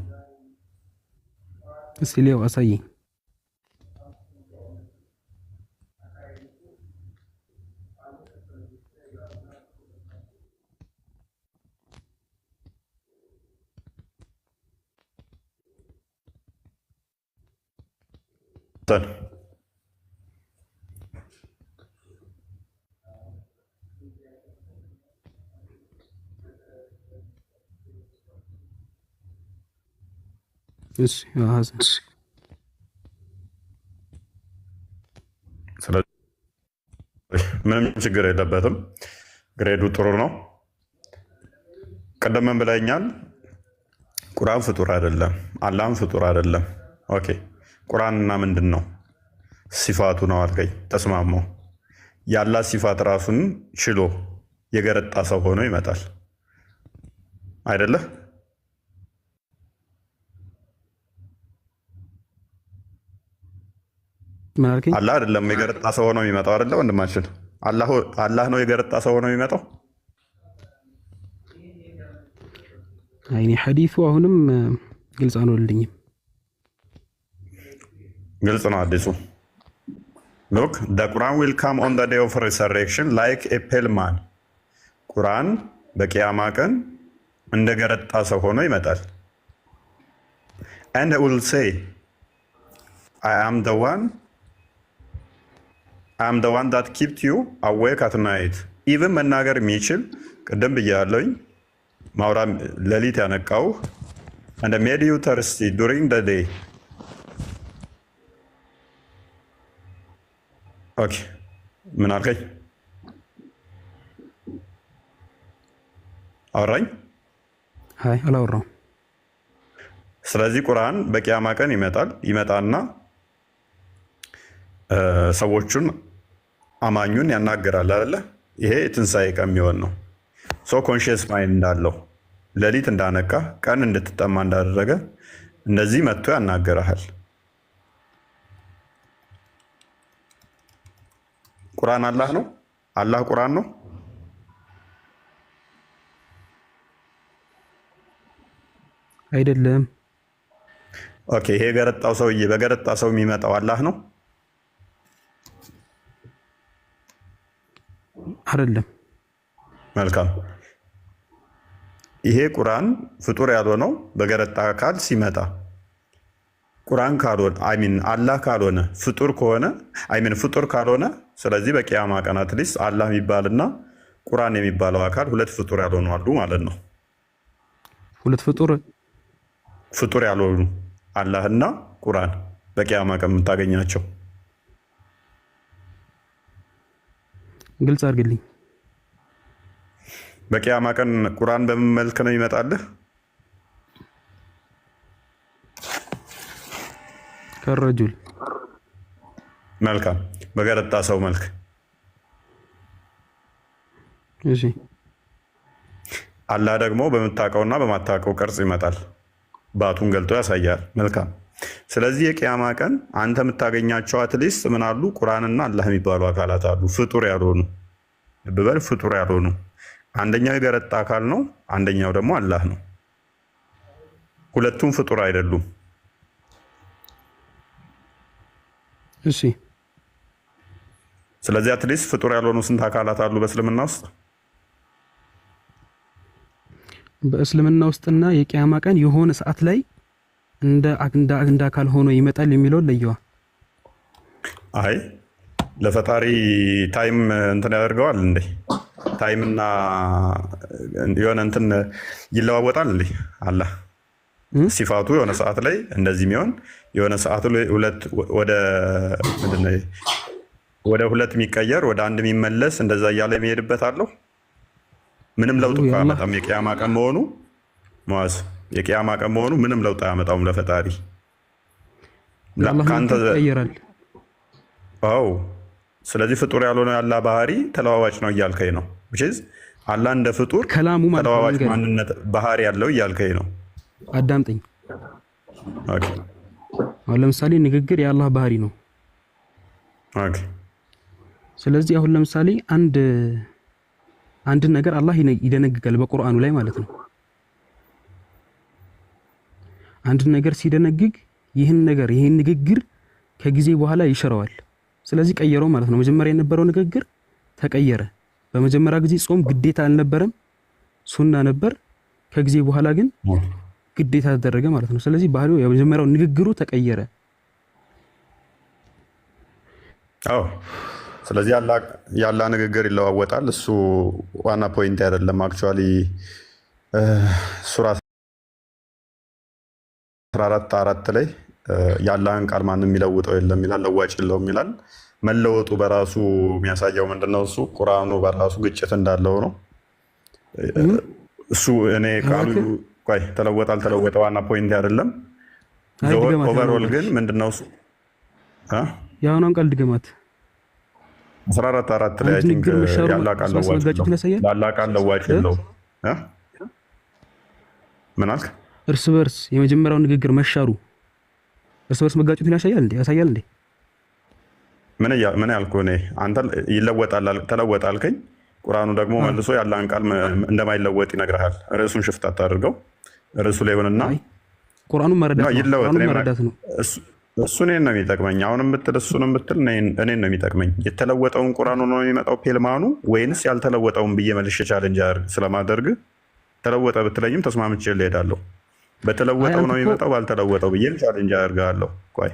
እስቲ ሊያው አሳየኝ። ተን እሺ ሐሰን። ስለዚህ ምንም ችግር የለበትም። Grade ኡ ጥሩ ነው። ቅድም ምን ብለኛል? ቁርአን ፍጡር አይደለም፣ አላህም ፍጡር አይደለም። Okay ቁርአንና ምንድን ነው? ሲፋቱ ነው አልከኝ። ተስማማው። የአላህ ሲፋት ራሱን ችሎ የገረጣ ሰው ሆኖ ይመጣል አይደለ? ምን አልከኝ? አላህ አይደለም የገረጣ ሰው ሆኖ የሚመጣው አይደለ? ወንድማችን አላህ ነው የገረጣ ሰው ሆኖ የሚመጣው። አይኔ ሐዲሱ አሁንም ግልጽ አልሆነልኝም። ግልጽ ነው ሐዲሱ። Look, the Quran will come on the day of resurrection like a pale man። ቁርአን በቅያማ ቀን እንደ ገረጣ ሰው ሆኖ ይመጣል። And will say, I am the one that kept you awake at night። Even መናገር የሚችል ቅድም ብያለሁኝ፣ ማውራ ሌሊት ያነቃው and made you thirsty during the day። Okay ምን አልከኝ? አወራኝ? አይ አላወራውም። ስለዚህ ቁርአን በቂያማ ቀን ይመጣል። ይመጣና ሰዎቹን አማኙን ያናግራል አይደለ? ይሄ ትንሣኤ ቀን የሚሆን ነው። So conscious mind እንዳለው ሌሊት እንዳነቃ ቀን እንድትጠማ እንዳደረገ እንደዚህ መጥቶ ያናግረሃል። ቁርአን አላህ ነው። አላህ ቁርአን ነው። አይደለም። Okay ይሄ የገረጣው ሰውዬ በገረጣ ሰው የሚመጣው አላህ ነው። አይደለም። መልካም። ይሄ ቁርአን ፍጡር ያልሆነው በገረጣ አካል ሲመጣ ቁርአን ካልሆነ፣ I mean አላህ ካልሆነ፣ ፍጡር ከሆነ፣ I mean ፍጡር ካልሆነ፣ ስለዚህ በቂያማ ቀን at least አላህ የሚባልና ቁርአን የሚባለው አካል ሁለት ፍጡር ያልሆኑ አሉ ማለት ነው። ሁለት ፍጡር ፍጡር ያልሆኑ አላህና ቁርአን በቂያማ ቀን የምታገኛቸው። ግልጽ አድርግልኝ። በቂያማ ቀን ቁርአን በምን መልክ ነው ይመጣልህ? كالرجل። መልካም፣ በገረጣ ሰው መልክ። እሺ። አላህ ደግሞ በምታውቀውና በማታውቀው ቅርጽ ይመጣል። ባቱን ገልጦ ያሳያል። መልካም። ስለዚህ የቅያማ ቀን አንተ የምታገኛቸው at least ምን አሉ? ቁርአንና አላህ የሚባሉ አካላት አሉ፣ ፍጡር ያልሆኑ። ልብ በል፣ ፍጡር ያልሆኑ አንደኛው የገረጣ አካል ነው፣ አንደኛው ደግሞ አላህ ነው። ሁለቱም ፍጡር አይደሉም። እሺ። ስለዚህ at least ፍጡር ያልሆኑ ስንት አካላት አሉ በእስልምና ውስጥ? በእስልምና ውስጥና የቂያማ ቀን የሆነ ሰዓት ላይ እንደ አካል ሆኖ ይመጣል የሚለውን ለየዋ። አይ፣ ለፈጣሪ time እንትን ያደርገዋል እንዴ? Time ና የሆነ እንትን ይለዋወጣል እንዴ? አላህ ሲፋቱ የሆነ ሰዓት ላይ እንደዚህ የሚሆን፣ የሆነ ሰዓት ላይ ሁለት ወደ ምንድን ነው ወደ ሁለት የሚቀየር፣ ወደ አንድ የሚመለስ፣ እንደዛ እያለ የሚሄድበት አለው። ምንም ለውጥ እኮ የአላህ አያመጣም። የቅያማ ቀን መሆኑ፣ ሙአዝ፣ የቅያማ ቀን መሆኑ ምንም ለውጥ አያመጣውም ለፈጣሪ። የአላህ ከአንተ መልክ ይቀየራል። አዎ። ስለዚህ ፍጡር ያልሆነ የአላህ ባህሪ ተለዋዋጭ ነው እያልከኝ ነው። Which is አላህ እንደ ፍጡር ከላሙ ማለት ነው። ተለዋዋጭ ልንገርህ፣ ማንነት ባህሪ ያለው እያልከኝ ነው። አዳምጠኝ። Okay። አሁን ለምሳሌ ንግግር የአላህ ባህሪ ነው። ስለዚህ አሁን ለምሳሌ አንድን ነገር አላህ ይደነግጋል በቁርአኑ ላይ ማለት ነው። አንድን ነገር ሲደነግግ ይህን ነገር፣ ይህን ንግግር ከጊዜ በኋላ ይሽረዋል። ስለዚህ ቀየረው ማለት ነው። መጀመሪያ የነበረው ንግግር ተቀየረ። በመጀመሪያ ጊዜ ጾም ግዴታ አልነበረም፣ ሱና ነበር። ከጊዜ በኋላ ግን ግዴታ ተደረገ ማለት ነው። ስለዚህ ባህሪው፣ የመጀመሪያው ንግግሩ ተቀየረ። አዎ። ስለዚህ የአላህ ንግግር ይለዋወጣል። እሱ ዋና point አይደለም። Actually ሱራ 14:4 ላይ የአላህን ቃል ማንም የሚለውጠው የለም ይላል፣ ለዋጭ የለውም ይላል። መለወጡ በራሱ የሚያሳየው ምንድነው? እሱ ቁርአኑ በራሱ ግጭት እንዳለው ነው። እሱ እኔ ቃሉ እባክህ ቆይ፣ ተለወጠ አልተለወጠ ዋና point አይደለም። አይ፣ ድገማት Overall የአሁኗን ቃል። ግን ምንድነው እሱ እ? የአሁኗን ቃል ድገማት። 14:4 ላይ አንድ I think ንግግር መሻሩ የአላህ ቃል እርስ በርስ ለዋጭ መጋጨቱን የለውም። ያሳያል። የአላህ ቃል ለዋጭ እ? የለውም እ? ምን አልክ? እርስ በርስ የመጀመሪያው ንግግር መሻሩ እርስ በርስ መጋጨቱን ያሳያል እንዴ? ያሳያል እንዴ? ምን ያልኩህ እኔ? አንተ ይለወጣል ተለወጠ አልከኝ። ቁርአኑ ደግሞ መልሶ የአላህን ቃል እንደማይለወጥ ይነግርሃል። ርዕሱን shift አታድርገው። ርዕሱ ላይ ሆንና አይ፣ ቁርአኑን መረዳት ነው ነው። ይለወጥ። ቁርአኑን እኔ ምን መረዳት ነው። እሱ እኔን ነው የሚጠቅመኝ። አሁንም ብትል እሱንም ብትል እኔን ነው የሚጠቅመኝ። የተለወጠውን ቁርአኑ ነው የሚመጣው ፔልማኑ ወይንስ ያልተለወጠውን ብዬ መልሼ challenge ስለማደርግ ተለወጠ ብትለኝም ተስማምቼ እሄዳለሁ። አይ፣ በተለወጠው አንተ ነው እኮ የሚመጣው ባልተለወጠው ብዬም challenge አደርግሃለሁ። ቆይ።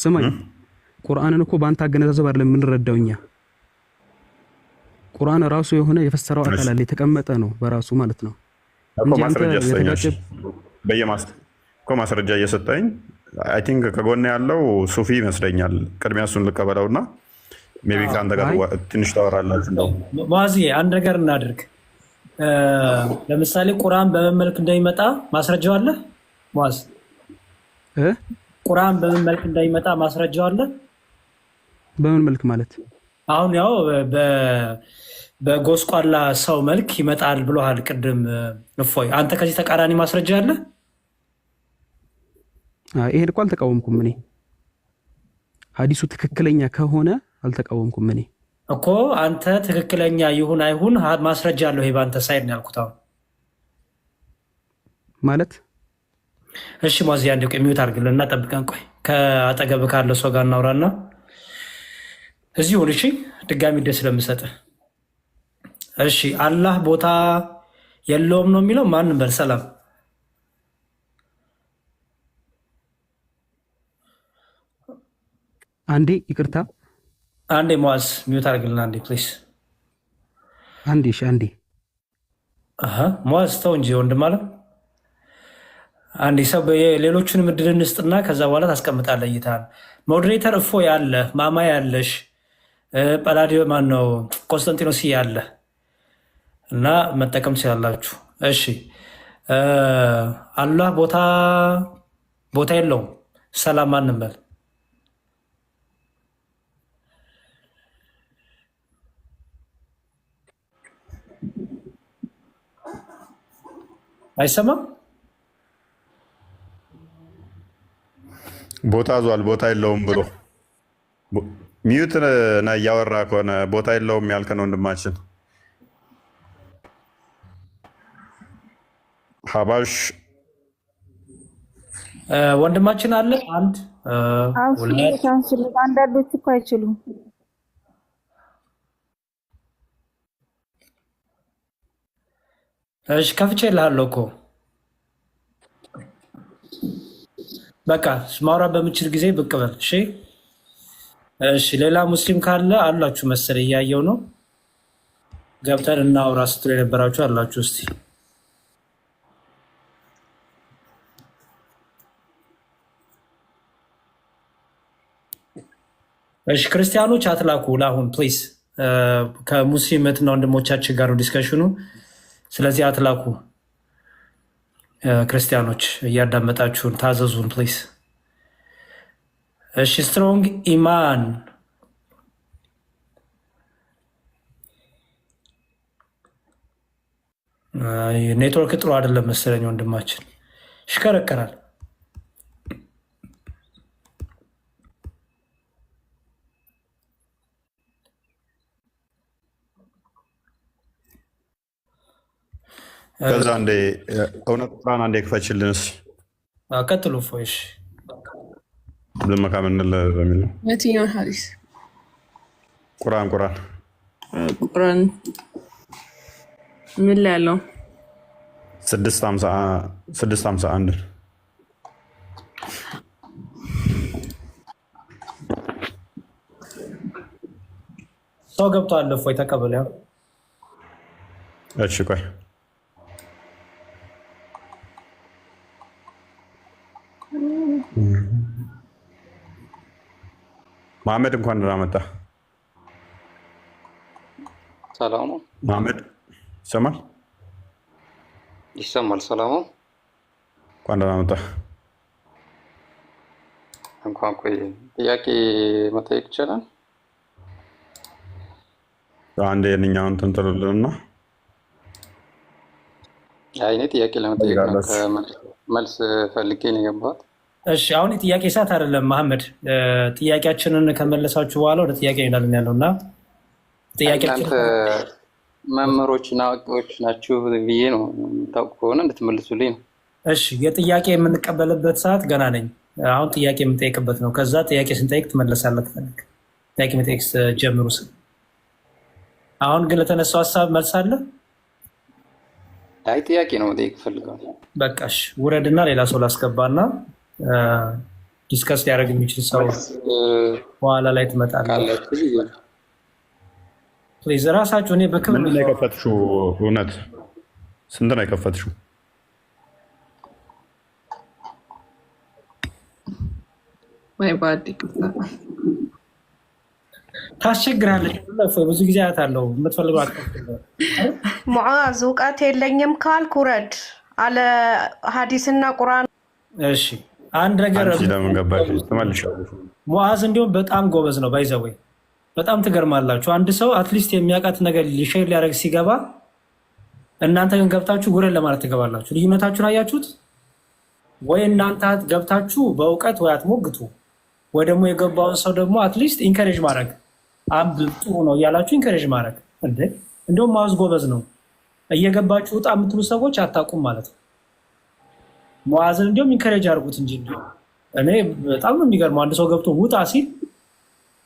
ስማኝ፣ ቁርአንን እኮ በአንተ አገነዛዘብ አይደለም የምንረዳው እኛ። ቁርአን ራሱ የሆነ የፈሰረው አካል አለ፣ የተቀመጠ ነው በራሱ ማለት ነው እኮ እንጂ አንተ ማስረጃ ስጠኝ። እሺ። የተጋጨ በየማስ እኮ ማስረጃ እየሰጠኝ I think ከጎን ያለው ሱፊ ይመስለኛል። ቅድሚያ እሱን ልቀበለውና maybe ከአንተ ጋር አይ ትንሽ ታወራላችሁ። እንደውም ሙአዝዬ፣ አንድ ነገር እናድርግ። ለምሳሌ ቁርአን በምን መልክ እንደሚመጣ ማስረጃው አለ? ሙአዝ? እ? ቁርአን በምን መልክ እንደሚመጣ ማስረጃው አለ? በምን መልክ ማለት? አሁን ያው በጎስቋላ ሰው መልክ ይመጣል ብሎሃል ቅድም እፎይ። አንተ ከዚህ ተቃራኒ ማስረጃ አለ? አይ፣ ይሄን እኮ አልተቃወምኩም እኔ። ሀዲሱ ትክክለኛ ከሆነ አልተቃወምኩም እኔ። እኮ አንተ ትክክለኛ ይሁን አይሁን ማስረጃ አለው ይሄ በአንተ side ነው ያልኩት አሁን። ማለት እሺ ሙአዝዬ፣ አንዴ ቆይ፣ mute አድርግልን እና ጠብቀን ቆይ፣ ከአጠገብ ካለ ሰው ጋር እናውራና እዚሁ ሁን። እሺ፣ ድጋሚ ደስ ስለምሰጥህ። እሺ፣ አላህ ቦታ የለውም ነው የሚለው። ማንም በል ሰላም። አንዴ ይቅርታ፣ አንዴ ሙአዝ፣ mute አድርግልን አንዴ please። አንዴ፣ እሺ፣ አንዴ። ሙአዝ፣ ተው እንጂ ወንድም አለ። አንዴ ሰው ሌሎቹንም እድል እንስጥና ከዛ በኋላ ታስቀምጣለህ እይታህን። Moderator እፎ ያለ፣ ማማ ያለሽ፣ ጳላዲዮ ማን ነው፣ ቆስጠንጢኖስ ያለ እና መጠቀም ትችላላችሁ። እሺ፣ አላህ ቦታ የለውም። ሰላም፣ ማንም በል። አይሰማም? ቦታ ዟል ቦታ የለውም ብሎ Mute ና እያወራ ከሆነ ቦታ የለውም ያልከን ወንድማችን ሀባሽ ወንድማችን አለ። አንድ ሁለት አንሱለት አንሱለት። አንዳንዶች እኮ አይችሉም። እሺ ከፍቼ እልሃለሁ እኮ በቃ ማውራት በምችል ጊዜ ብቅ በል። እሺ እሺ። ሌላ ሙስሊም ካለ አላችሁ መሰለኝ እያየው ነው። ገብተን እናውራ ስትሉ የነበራችሁ አላችሁ። እስቲ እሺ። ክርስቲያኖች አትላኩ ለአሁን please። ከሙስሊም እህትና ወንድሞቻችን ጋር ነው discussion ኑ። ስለዚህ አትላኩ። ክርስቲያኖች እያዳመጣችሁን ታዘዙን please። እሺ። ስትሮንግ ኢማን ኔትወርክ ጥሩ አይደለም መሰለኝ ወንድማችን ይሽከረከራል። ከዛ አንዴ እውነት ቁርአን አንዴ ክፈችልን እስኪ። ቀጥሉ ፎይሽ ዝም ከምንል በሚል ነው። የትኛውን ሀዲስ? ቁርአን ቁርአን ቁርአን ምን ላይ ያለው? 651። ሰው ገብቷል። እፎይ ተቀበል። ያው እሺ ቆይ መሐመድ እንኳን ደህና መጣ። ሰላም ነው። መሐመድ ይሰማል? ይሰማል። ሰላም ነው። እንኳን ደህና መጣ። እንኳን ቆይ፣ ጥያቄ መጠየቅ ይቻላል? አንድ የንኛውን እንትን ትሉልንና አይ እኔ ጥያቄ ለመጠየቅ ነው። ትጠይቃላችሁ። መልስ ፈልጌ ነው የገባሁት። እሺ አሁን የጥያቄ ሰዓት አይደለም መሐመድ። ጥያቄያችንን ከመለሳችሁ በኋላ ወደ ጥያቄ እንሄዳለን ያለው እና ጥያቄያችን እናንተ መምህሮች እና አዋቂዎች ናችሁ ብዬ ነው፣ የምታውቁ ከሆነ እንድትመልሱልኝ ነው። እሺ የጥያቄ የምንቀበልበት ሰዓት ገና ነኝ። አሁን ጥያቄ የምንጠይቅበት ነው። ከዛ ጥያቄ ስንጠይቅ ትመለሳለህ ከፈለክ ጥያቄ መጠየቅ ጀምሩ። አሁን ግን ለተነሳው ሀሳብ መልስ አለ። አይ ጥያቄ ነው መጠየቅ ፈልገዋል። በቃሽ ውረድና ሌላ ሰው ላስገባና discuss ሊያደርግ የሚችል ሰው መልስ በኋላ ላይ ትመጣለህ። ካላችሁ ብዬ ነው። Please ራሳችሁ እኔ በክብር ምንድን ነው የከፈትሽው? እውነት ስንት ነው የከፈትሽው? My bad ይቅርታ። ታስቸግራለች። ብዙ ጊዜ አያታለሁ። የምትፈልገው አትከፍትም። ሙዓዝ እውቀት የለኝም ካልክ ውረድ አለ ሀዲስና ቁርአን። እሺ አንድ ነገር አንቺ ለምን ገባሽ? ትመልሻለሽ። ሙዓዝ እንዲሁም በጣም ጎበዝ ነው። By the way በጣም ትገርማላችሁ። አንድ ሰው at least የሚያውቃት ነገር share ሊያደርግ ሲገባ እናንተ ግን ገብታችሁ ውረድ ለማለት ትገባላችሁ። ልዩነታችሁን አያችሁት ወይ? እናንተ ገብታችሁ በእውቀት ወይ አትሞግቱ፣ ወይ ደግሞ የገባውን ሰው ደግሞ at least encourage ማድረግ አንብብ ጥሩ ነው እያላችሁ encourage ማድረግ እንዴ። እንዲሁም ሙዓዝ ጎበዝ ነው። እየገባችሁ ውጣ የምትሉ ሰዎች አታውቁም ማለት ነው። ሙዓዝን እንዲሁም encourage አድርጉት እንጂ እንዲሁም እኔ በጣም ነው የሚገርመው። አንድ ሰው ገብቶ ውጣ ሲል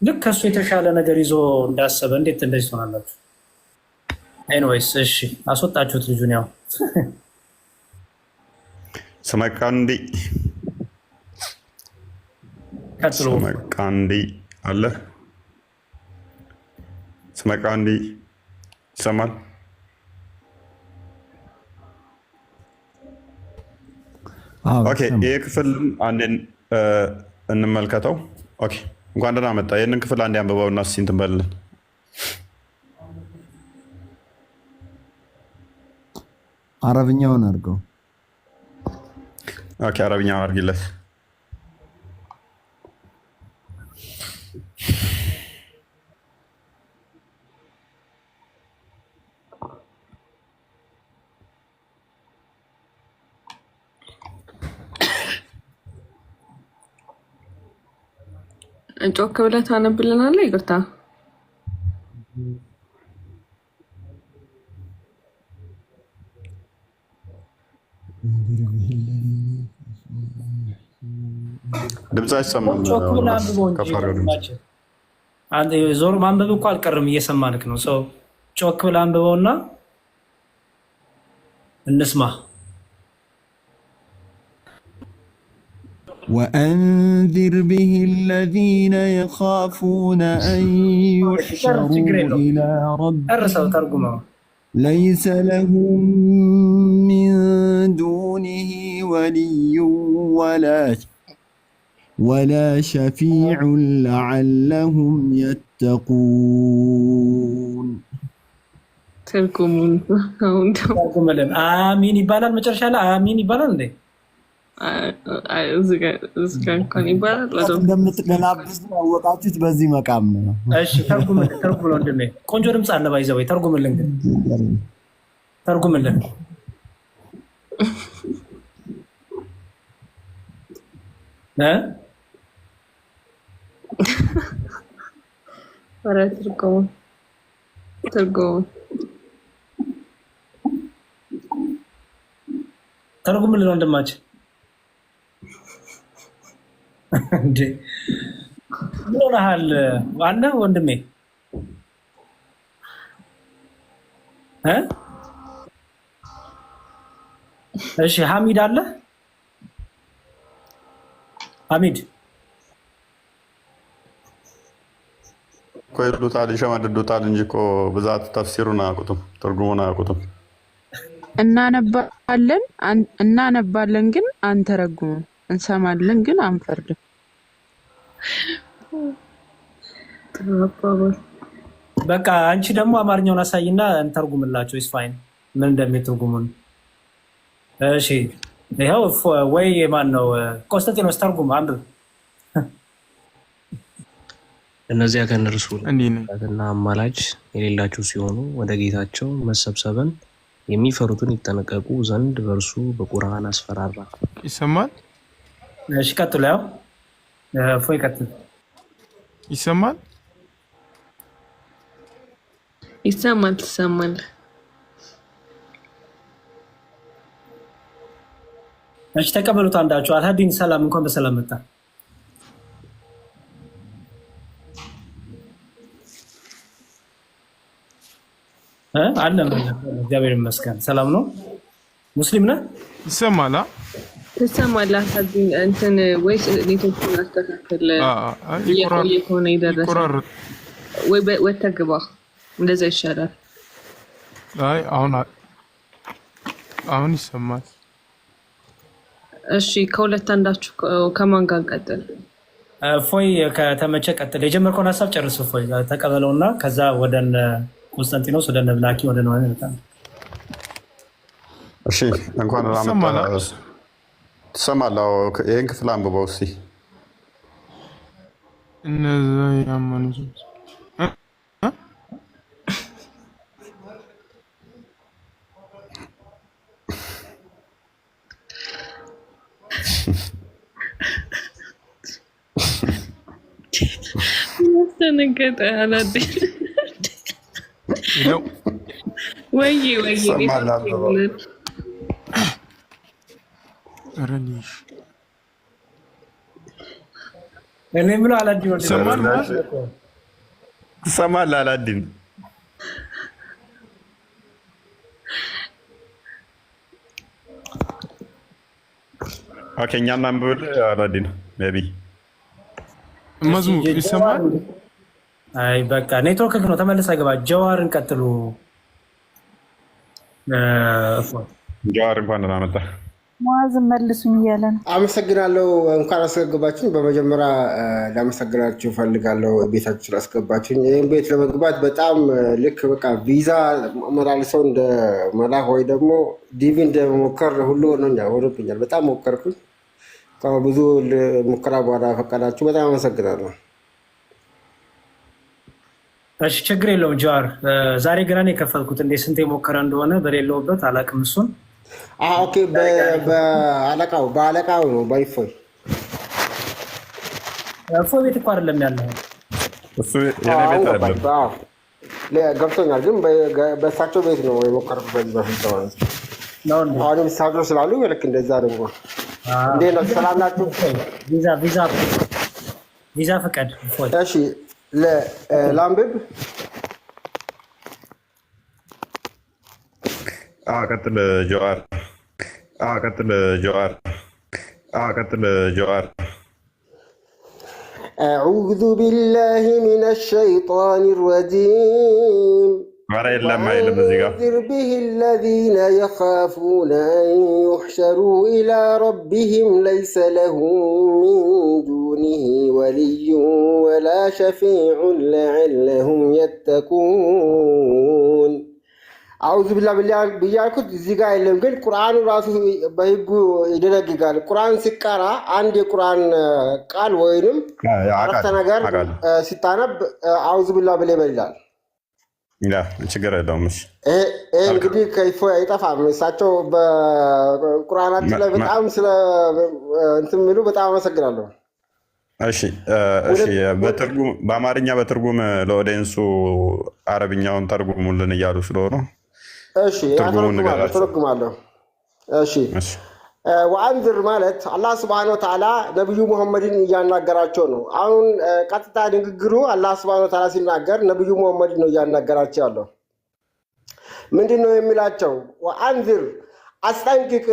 ልክ ከእሱ የተሻለ ነገር ይዞ እንዳሰበ እንዴት እንደዚህ ትሆናላችሁ? Anyways እሺ፣ አስወጣችሁት ልጁን። ያው ስመቃንዲ ቀጥሎ ስመቃንዲ አለ። ስመቃንዲ ይሰማል? አዎ Okay፣ ይሰማል። ይህ ክፍል አንዴ እንመልከተው። Okay፣ እንኳን ደህና መጣ። ይህንን ክፍል አንዴ አንብበውና እስኪ እንትን በልልን። አረብኛውን አድርገው። Okay፣ አረብኛ አድርጊለት። ጮክ ብለህ ታነብልናለህ? ይቅርታ። ድምፅ አይሰማም። ጮክ ብለህ አንብበው እንጂ ከፍ አድርገው ድምፅ። ወንድማችን። አንተ ዞር ማንበብ እኮ አልቀርም፣ እየሰማንክ ነው። ሰው ጮክ ብለህ አንብበውና እንስማ። وأنذر به الذين يخافون أن ጨርስ፣ ችግር يحشروا የለውም። إلى ربهم ጨርሰው ተርጉመው። ليس لهم من دونه ولي ولا شفيع لعلهم يتقون። ትርጉሙን አሁን ደግሞ ተርጉምልን። አሚን ይባላል መጨረሻ ላይ አሚን ይባላል እንዴ? እዚህ ጋር እንኳን ይባላል። እንደምትገላብስ ያወቃችሁት በዚህ መቃም ነው። እሺ ተርጉምልን፣ ተርጉምልን ወንድሜ። ቆንጆ ድምፅ አለ by the way። ተርጉምልን ግን ተርጉምልን። እ ኧረ ትርጉሙን ትርጉሙን። ተርጉምልን ወንድማችን። እንዴ ምን ሆነሃል? አለ ወንድሜ እ እሺ ሐሚድ አለ፣ ሐሚድ። እኮ ይሉታል፣ ይሸመድዱታል እንጂ እኮ ብዛት ተፍሲሩን አያውቁትም፣ ትርጉሙን አያውቁትም። እናነባለን ግን አንተረጉምም። እንሰማለን ግን አንፈርድም። ጥሩ አባባል። በቃ አንቺ ደግሞ አማርኛውን አሳይና እንተርጉምላቸው። It's fine፣ ምን እንደሚል ትርጉሙን። እሺ ይኸው ወይ ማን ነው ቆስጠንጢኖስ ተርጉም፣ አንብብ። እነዚያ ከእነርሱ እና አማላጅ የሌላቸው ሲሆኑ ወደ ጌታቸው መሰብሰብን የሚፈሩትን ይጠነቀቁ ዘንድ በእርሱ በቁርአን አስፈራራ። ይሰማል? እሺ ቀጥሉ። ያው እፎይ ቀጥል። ይሰማል? ይሰማል፣ ትሰማለህ። እሺ ተቀበሉት አንዳችሁ። አልሀዲን ሰላም፣ እንኳን በሰላም መጣ። አለን እግዚአብሔር ይመስገን ሰላም ነው። ሙስሊም ነህ? ይሰማል? ትሰማለህ? አሳዝኝ እንትን ወይስ ኔትወርኩን አስተካክል። እየቆየ ከሆነ የደረሰ ወይ ወተህ ግባ፣ እንደዛ ይሻላል። አይ አሁን ይሰማል። እሺ ከሁለት አንዳችሁ ከማን ጋር እንቀጥል? እፎይ ከተመቸ ቀጥል። የጀመርከውን ሀሳብ ጨርስ። እፎይ ተቀበለውና ከዛ ወደ ቆስጠንጢኖስ፣ ወደ እነ ብላኪ፣ ወደ ነው። እሺ እንኳን ደህና መጣህ። ትሰማለህ? ይህን ክፍል አንብበው እስኪ። እነዛ ያመኑ ሰዎች ያስደነገጠ አላዴ ወይ ወይ። ይሰማል፣ አንብበው። ኧረ ልጅ እኔ የምለው አላዲን ወንድሜ ትሰማለህ? አላዲን። Okay፣ እኛ እናንብብልህ። አላዲን maybe መዝሙር ይሰማል? አይ በቃ ኔትወርክ ነው፣ ተመልሰህ ግባ። ጀዋርን ቀጥሉ። ጀዋር እንኳን ደህና መጣህ። ሙአዝም መልሱኝ እያለ ነው። አመሰግናለሁ። እንኳን አስገባችሁኝ። በመጀመሪያ ላመሰግናችሁ እፈልጋለሁ ቤታችሁ ስላስገባችሁኝ። ይህን ቤት ለመግባት በጣም ልክ በቃ ቪዛ መላልሰው እንደ መላክ ወይ ደግሞ DV እንደመሞከር ሁሉ ሆኖብኛል። በጣም ሞከርኩኝ። ብዙ ሙከራ በኋላ ፈቀዳችሁ። በጣም አመሰግናለሁ። እሺ ችግር የለውም ጀዋር። ዛሬ ገና ነው የከፈትኩት። እንዴ ስንት የሞከረ እንደሆነ በሌለውበት አላውቅም። እሱን Okay፣ በአለቃው ነው ባይፎይ። እፎይ ቤት እኮ አይደለም ያለው። እሱ የኔ አሁን ቤት ገባኝ። አይደለም። አዎ፣ ገብቶኛል። ግን በእሳቸው ቤት ነው የሞከርኩት በዚህ በፊት ማለት ነው። አሁንም እሳቸው ስላሉ ልክ እንደዛ ደግሞ። እንዴት ነው? ሰላም ናችሁ? ቪዛ ቪዛ ቪዛ ፍቀድ እፎይ። እሺ፣ ላንብብ። ቀጥል ጀዋር። ቀጥል ጀዋር። ቀጥል ጀዋር። أعوذ بالله من الشيطان الرجيم። ኧረ የለም አይልም እዚህ ጋር። وأنذر به الذين يخافون أن يحشروا إلى ربهم ليس لهم من دونه ولي ولا شفيع لعلهم يتقون። أعوذ بالله ብዬ አልኩት እዚህ ጋር የለም፣ ግን ቁርአኑ ራሱ በህጉ ይደነግጋል። ቁርአን ሲቀራ አንድ የቁርአን ቃል ወይንም አረፍተ አውቃለሁ ነገር አውቃለሁ። ሲታነብ أعوذ بالله ብለህ በል ይላል። Yeah፣ ችግር የለውም። እሺ። ይሄ እንግዲህ ከይፎ አይጠፋም። እሳቸው በቁርአናችን ላይ በጣም ስለ እንትን የሚሉ በጣም አመሰግናለሁ። እሺ፣ በትርጉም በአማርኛ በትርጉም ለ audience ኡ አረብኛውን ተርጉሙልን እያሉ ስለሆኑ እሺ፣ ትርጉሙን አተረጉማለሁ ንገራቸው። ተረጉማለሁ። እሺ፣ وأنذر ማለት አላህ سبحانه وتعالى ነቢዩ ሙሐመድን እያናገራቸው ነው። አሁን ቀጥታ ንግግሩ አላህ سبحانه وتعالى ሲናገር ነቢዩ ሙሐመድን ነው እያናገራቸው ያለው። ምንድን ነው የሚላቸው? وأنذر አስጠንቅቅ፣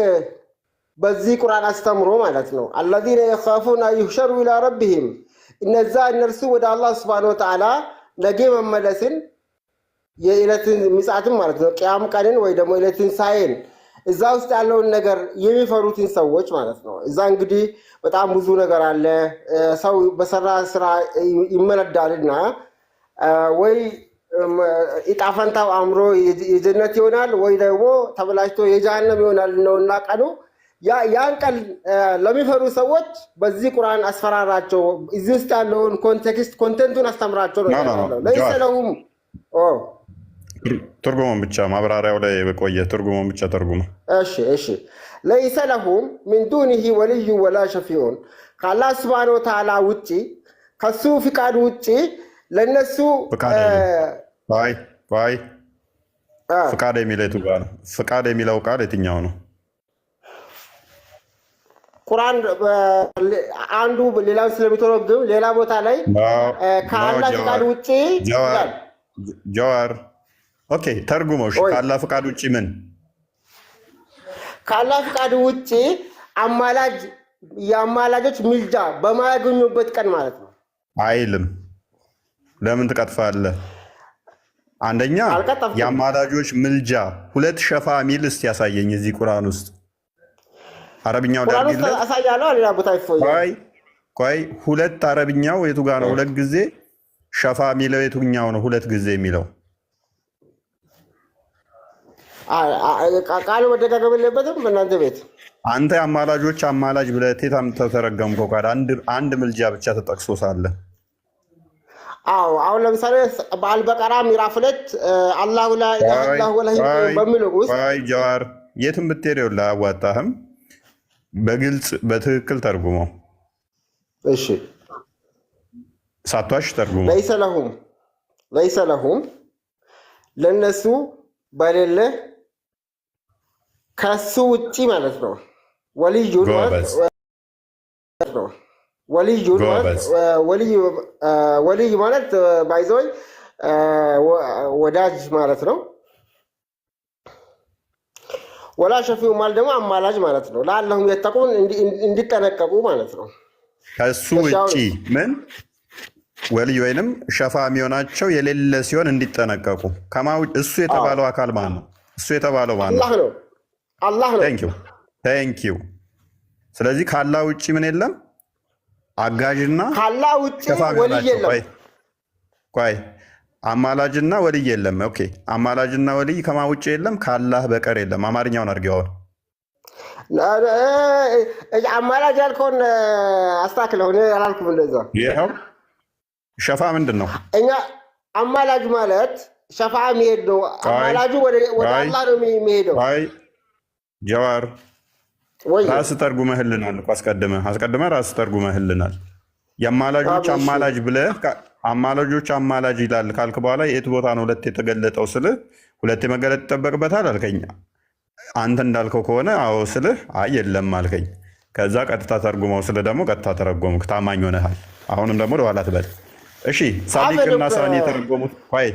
በዚህ ቁርአን አስተምሮ ማለት ነው። الذين يخافون أن يحشروا إلى ربهم፣ እነዛ እነርሱ ወደ አላህ سبحانه وتعالى ነገ መመለስን፣ የዕለትን ምጽአትን ማለት ነው፣ ቅያም ቀንን ወይ ደግሞ ዕለትን ሳይን እዛ ውስጥ ያለውን ነገር የሚፈሩትን ሰዎች ማለት ነው። እዛ እንግዲህ በጣም ብዙ ነገር አለ። ሰው በሰራ ስራ ይመነዳልና ወይ ዕጣ ፈንታው አምሮ የጀነት ይሆናል ወይ ደግሞ ተበላሽቶ የጀሃነም ይሆናል ነውና ቀኑ። ያን ቀን ለሚፈሩ ሰዎች በዚህ ቁርአን አስፈራራቸው። እዚህ ውስጥ ያለውን context content ኡን አስተምራቸው ነው No, no, no. ያለው። ليس ጀዋር لهم ኦ ትርጉሙን ብቻ ማብራሪያው ላይ በቆየ ትርጉሙን ብቻ ተርጉሙ። እሺ፣ ليس لهم من دونه ولي ولا شفيع፣ ከአላህ سبحانه وتعالى ውጪ ከሱ ፍቃድ ውጪ ለነሱ ፍቃድ አይልም። ቆይ ቆይ፣ ፍቃድ የሚለው የቱ ጋር ነው? ፍቃድ የሚለው ቃል የትኛው ነው? ቁርአን አንዱ ሌላውን ስለሚተረጉም ሌላ ቦታ ላይ No, ከአላህ ፍቃድ ጀዋር ውጪ ጀዋር ይላል። ጀዋር። Okay፣ ተርጉመው። እሺ፣ ወይ ከአላህ ፍቃድ ውጪ ምን? ከአላህ ፍቃድ ውጪ አማላጅ የአማላጆች ምልጃ በማያገኙበት ቀን ማለት ነው። አይልም። ለምን ትቀጥፋለህ? አንደኛ አልቀጠፍኩም። የአማላጆች ምልጃ ሁለት ሸፋ ሚል እስቲ ያሳየኝ እዚህ ቁርአን ውስጥ አረብኛው ቁርአን ውስጥ ሊያርግለት። አሳያለሁ። ሌላ ቦታ ይፎያል። ቆይ ቆይ፣ ሁለት አረብኛው የቱ ጋር ነው? ሁለት ጊዜ ሸፋ የሚለው የቱኛው ነው? ሁለት ጊዜ የሚለው ቃሉ መደጋገም የለበትም በእናንተ ቤት። አንተ የአማላጆች አማላጅ ብለህ ቴት አምጥተህ ተረገምከው ቃል አንድ ምልጃ ብቻ ተጠቅሶ ሳለ። አዎ፣ አሁን ለምሳሌ በአልበቀራ ምዕራፍ 2 الله لا إله ቆይ إلا هو الحي ቆይ القيوم በሚለው ውስጥ። ቆይ ጀዋር፣ የትም ብትሄድ ይኸውልህ አያዋጣህም። በግልጽ በትክክል ተርጉመው። እሺ። ሳቷሽ ተርጉመው። ليس لهم ለነሱ በሌለ ከሱ ውጪ ማለት ነው። ولي ማለት ጎበዝ። ነው። ولي ማለት ጎበዝ። ولي ማለት by the way ወዳጅ ማለት ነው። ولا شفيع ማለት ደግሞ አማላጅ ማለት ነው። لعلهم يتقون እንዲጠነቀቁ ማለት ነው። ከሱ እሺ። ውጪ አሁንስ? ምን ولي ወይንም ሸፋ የሚሆናቸው የሌለ ሲሆን እንዲጠነቀቁ። ከማ እሱ የተባለው አካል ማን ነው? እሱ የተባለው ማን ነው? አላህ ነው። አላህ ነው። Thank you, thank you። ስለዚህ ከአላህ ውጭ ምን የለም? አጋዥና ካላህ ውጭ ሸፋ ولي የሚሆናቸው የለም። ቆይ ቆይ፣ አማላጅና ولي የለም። Okay፣ አማላጅና ولي ከማ ውጭ የለም፣ ከአላህ በቀር የለም። አማርኛውን አድርገዋል። አማላጅ ያልከውን አስተካክለው። እኔ አላልኩም እንደዛ። ይኸው ሸፋ ምንድን ነው? እኛ አማላጅ ማለት ሸፋ የሚሄድ ነው። ቆይ አማላጁ ወደ ቆይ አላህ ነው የሚሄደው። ቆይ ጀዋር፣ ወይ ራስ ተርጉመህልናል እኮ አስቀድመህ አስቀድመህ ራስ ተርጉመህልናል። የአማላጆች እሺ አማላጅ ብለህ አማላጆች አማላጅ ይላል ካልክ በኋላ የት ቦታ ነው ሁለት የተገለጠው ስልህ ሁለት መገለጥ ይጠበቅበታል አልከኝ። አንተ እንዳልከው ከሆነ አዎ ስልህ አይ የለም አልከኝ። ከዛ ቀጥታ ተርጉመው ስልህ ደግሞ ቀጥታ ተረጎምክ፣ ታማኝ ሆነሃል። አሁንም ደግሞ ወደኋላ ትበል። እሺ ሳዲቅና ሳኒ የተረጎሙት፣ ቆይ፣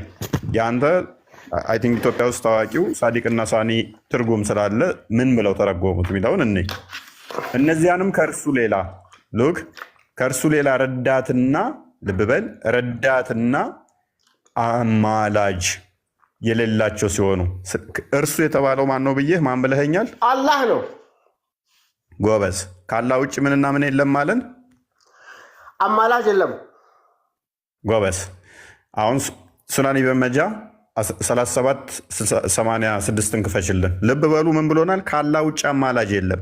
የአንተ I think ኢትዮጵያ ውስጥ ታዋቂው ሳዲቅና ሳኒ ትርጉም ስላለ ምን ብለው ተረጎሙት የሚለውን እኔ እነዚያንም ከእርሱ ሌላ፣ look፣ ከእርሱ ሌላ ረዳትና፣ ልብ በል፣ ረዳትና አማላጅ የሌላቸው ሲሆኑ እርሱ የተባለው ማን ነው ብዬህ ማን ብለኸኛል? አላህ ነው። ጎበዝ። ከአላህ ውጭ ምንና ምን የለም አለን? አማላጅ የለም። ጎበዝ። አሁን ሱናን ኢብን መጃ 3786ን ክፈችልን። ልብ በሉ ምን ብሎናል? ከአላህ ውጭ አማላጅ የለም።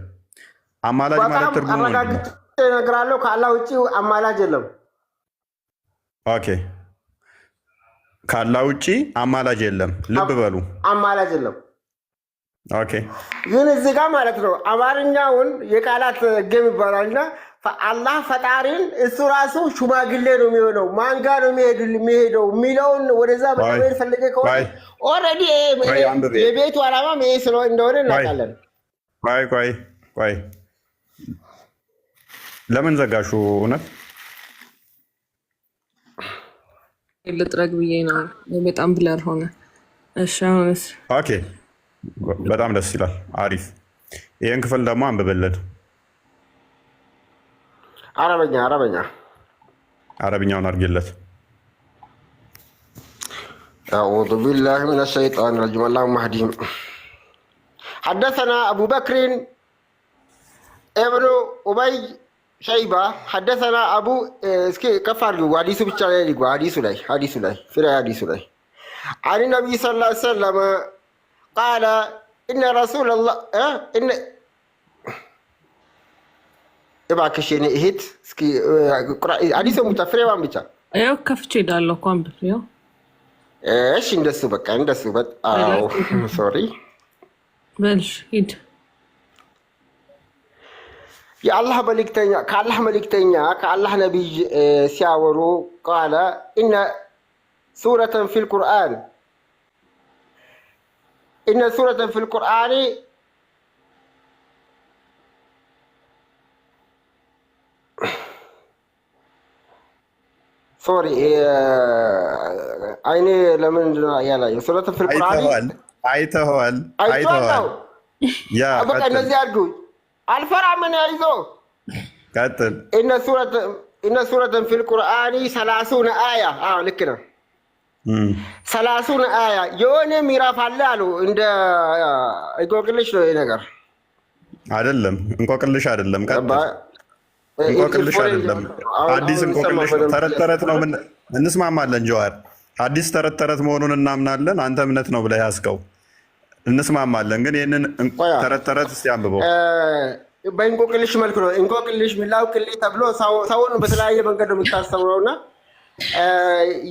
አማላጅ ማለት በጣም ትርጉሙ ምንድን ነው? አረጋግጬ እነግራለሁ። ከአላህ ውጭ አማላጅ የለም። Okay፣ ከአላህ ውጭ አማላጅ የለም። ልብ በሉ። አማላጅ የለም። Okay። ግን እዚህ ጋር ማለት ነው አማርኛውን የቃላት game ይባላል እና አላህ ፈጣሪን እሱ ራሱ ሽማግሌ ነው የሚሆነው፣ ማን ጋ ነው የሚሄደው የሚለውን ወደዛ በጣም ቆይ ፈልገ ከሆነ ቆይ already ቆይ አንብቤ የቤቱ ዓላማም ይሄ ስለሆነ እንደሆነ ቆይ እናውቃለን። ቆይ ቆይ ቆይ፣ ለምን ዘጋሹ? እውነት ልጥረግ ብዬ ነው። በጣም blur ሆነ። እሺ አሁንስ? Okay፣ በጣም ደስ ይላል። አሪፍ። ይህን ክፍል ደግሞ አንብብልን። አረበኛ አረበኛ። አረብኛውን አድርጌለት። أعوذ بالله من الشيطان الرجيم، اللهم اهدهم. حدثنا أبو بكر ابن أبي شيبة حدثنا أبو እስኪ ከፍ አድርጊው። ሀዲሱ ብቻ ላይ ልግባ። ሀዲሱ ላይ፣ ሀዲሱ ላይ፣ ፍሬ ሀዲሱ ላይ عن النبي صلى الله عليه وسلم قال إن رسول الله إن እባክሽ የኔ እህት እስኪ ሀዲሱን ብቻ፣ ፍሬዋን ብቻ። ያው ከፍቼ ሄዳለሁ እኮ፣ አንብብ። ያው እሺ እንደሱ፣ በቃ እንደሱ። አዎ፣ sorry። በልሽ ሂድ። የአላህ መልእክተኛ ከአላህ መልእክተኛ ከአላህ ነቢይ ሲያወሩ قال إن سورة في القرآن إن سورة في القرآن sorry፣ አይኔ ለምን ያላየው سورة في القرآن አይተኸዋል፣ አይተኸዋል፣ አይቼዋለሁ። አይተኸዋል። Yeah። በቃ ቀጥል። እነዚህ አድርጉ። አልፈራም እኔ፣ አይዞህ። ቀጥል። إن سورة في القرآن 30 آية። አዎ ልክ ነው። 30 آية የሆነ ምዕራፍ አለ አሉ። እንደ እንቆቅልሽ ነው ይሄ ነገር። አይደለም፣ እንቆቅልሽ አይደለም። ቀጥል። እንቆቅልሽ አይደለም። አዲስ እንቆቅልሽ ነው። ተረት ተረት ነው። ምን እንስማማለን? ጀዋር፣ አዲስ ተረት ተረት መሆኑን እናምናለን። አንተ እምነት ነው ብለህ ያዝከው፣ እንስማማለን። ግን ይህንን ተረት ተረት እስቲ አንብበው። በእንቆቅልሽ መልክ ነው። እንቆቅልሽ ምላው ቅሌ ተብሎ ሰውን በተለያየ መንገድ ነው የምታስተምረው እና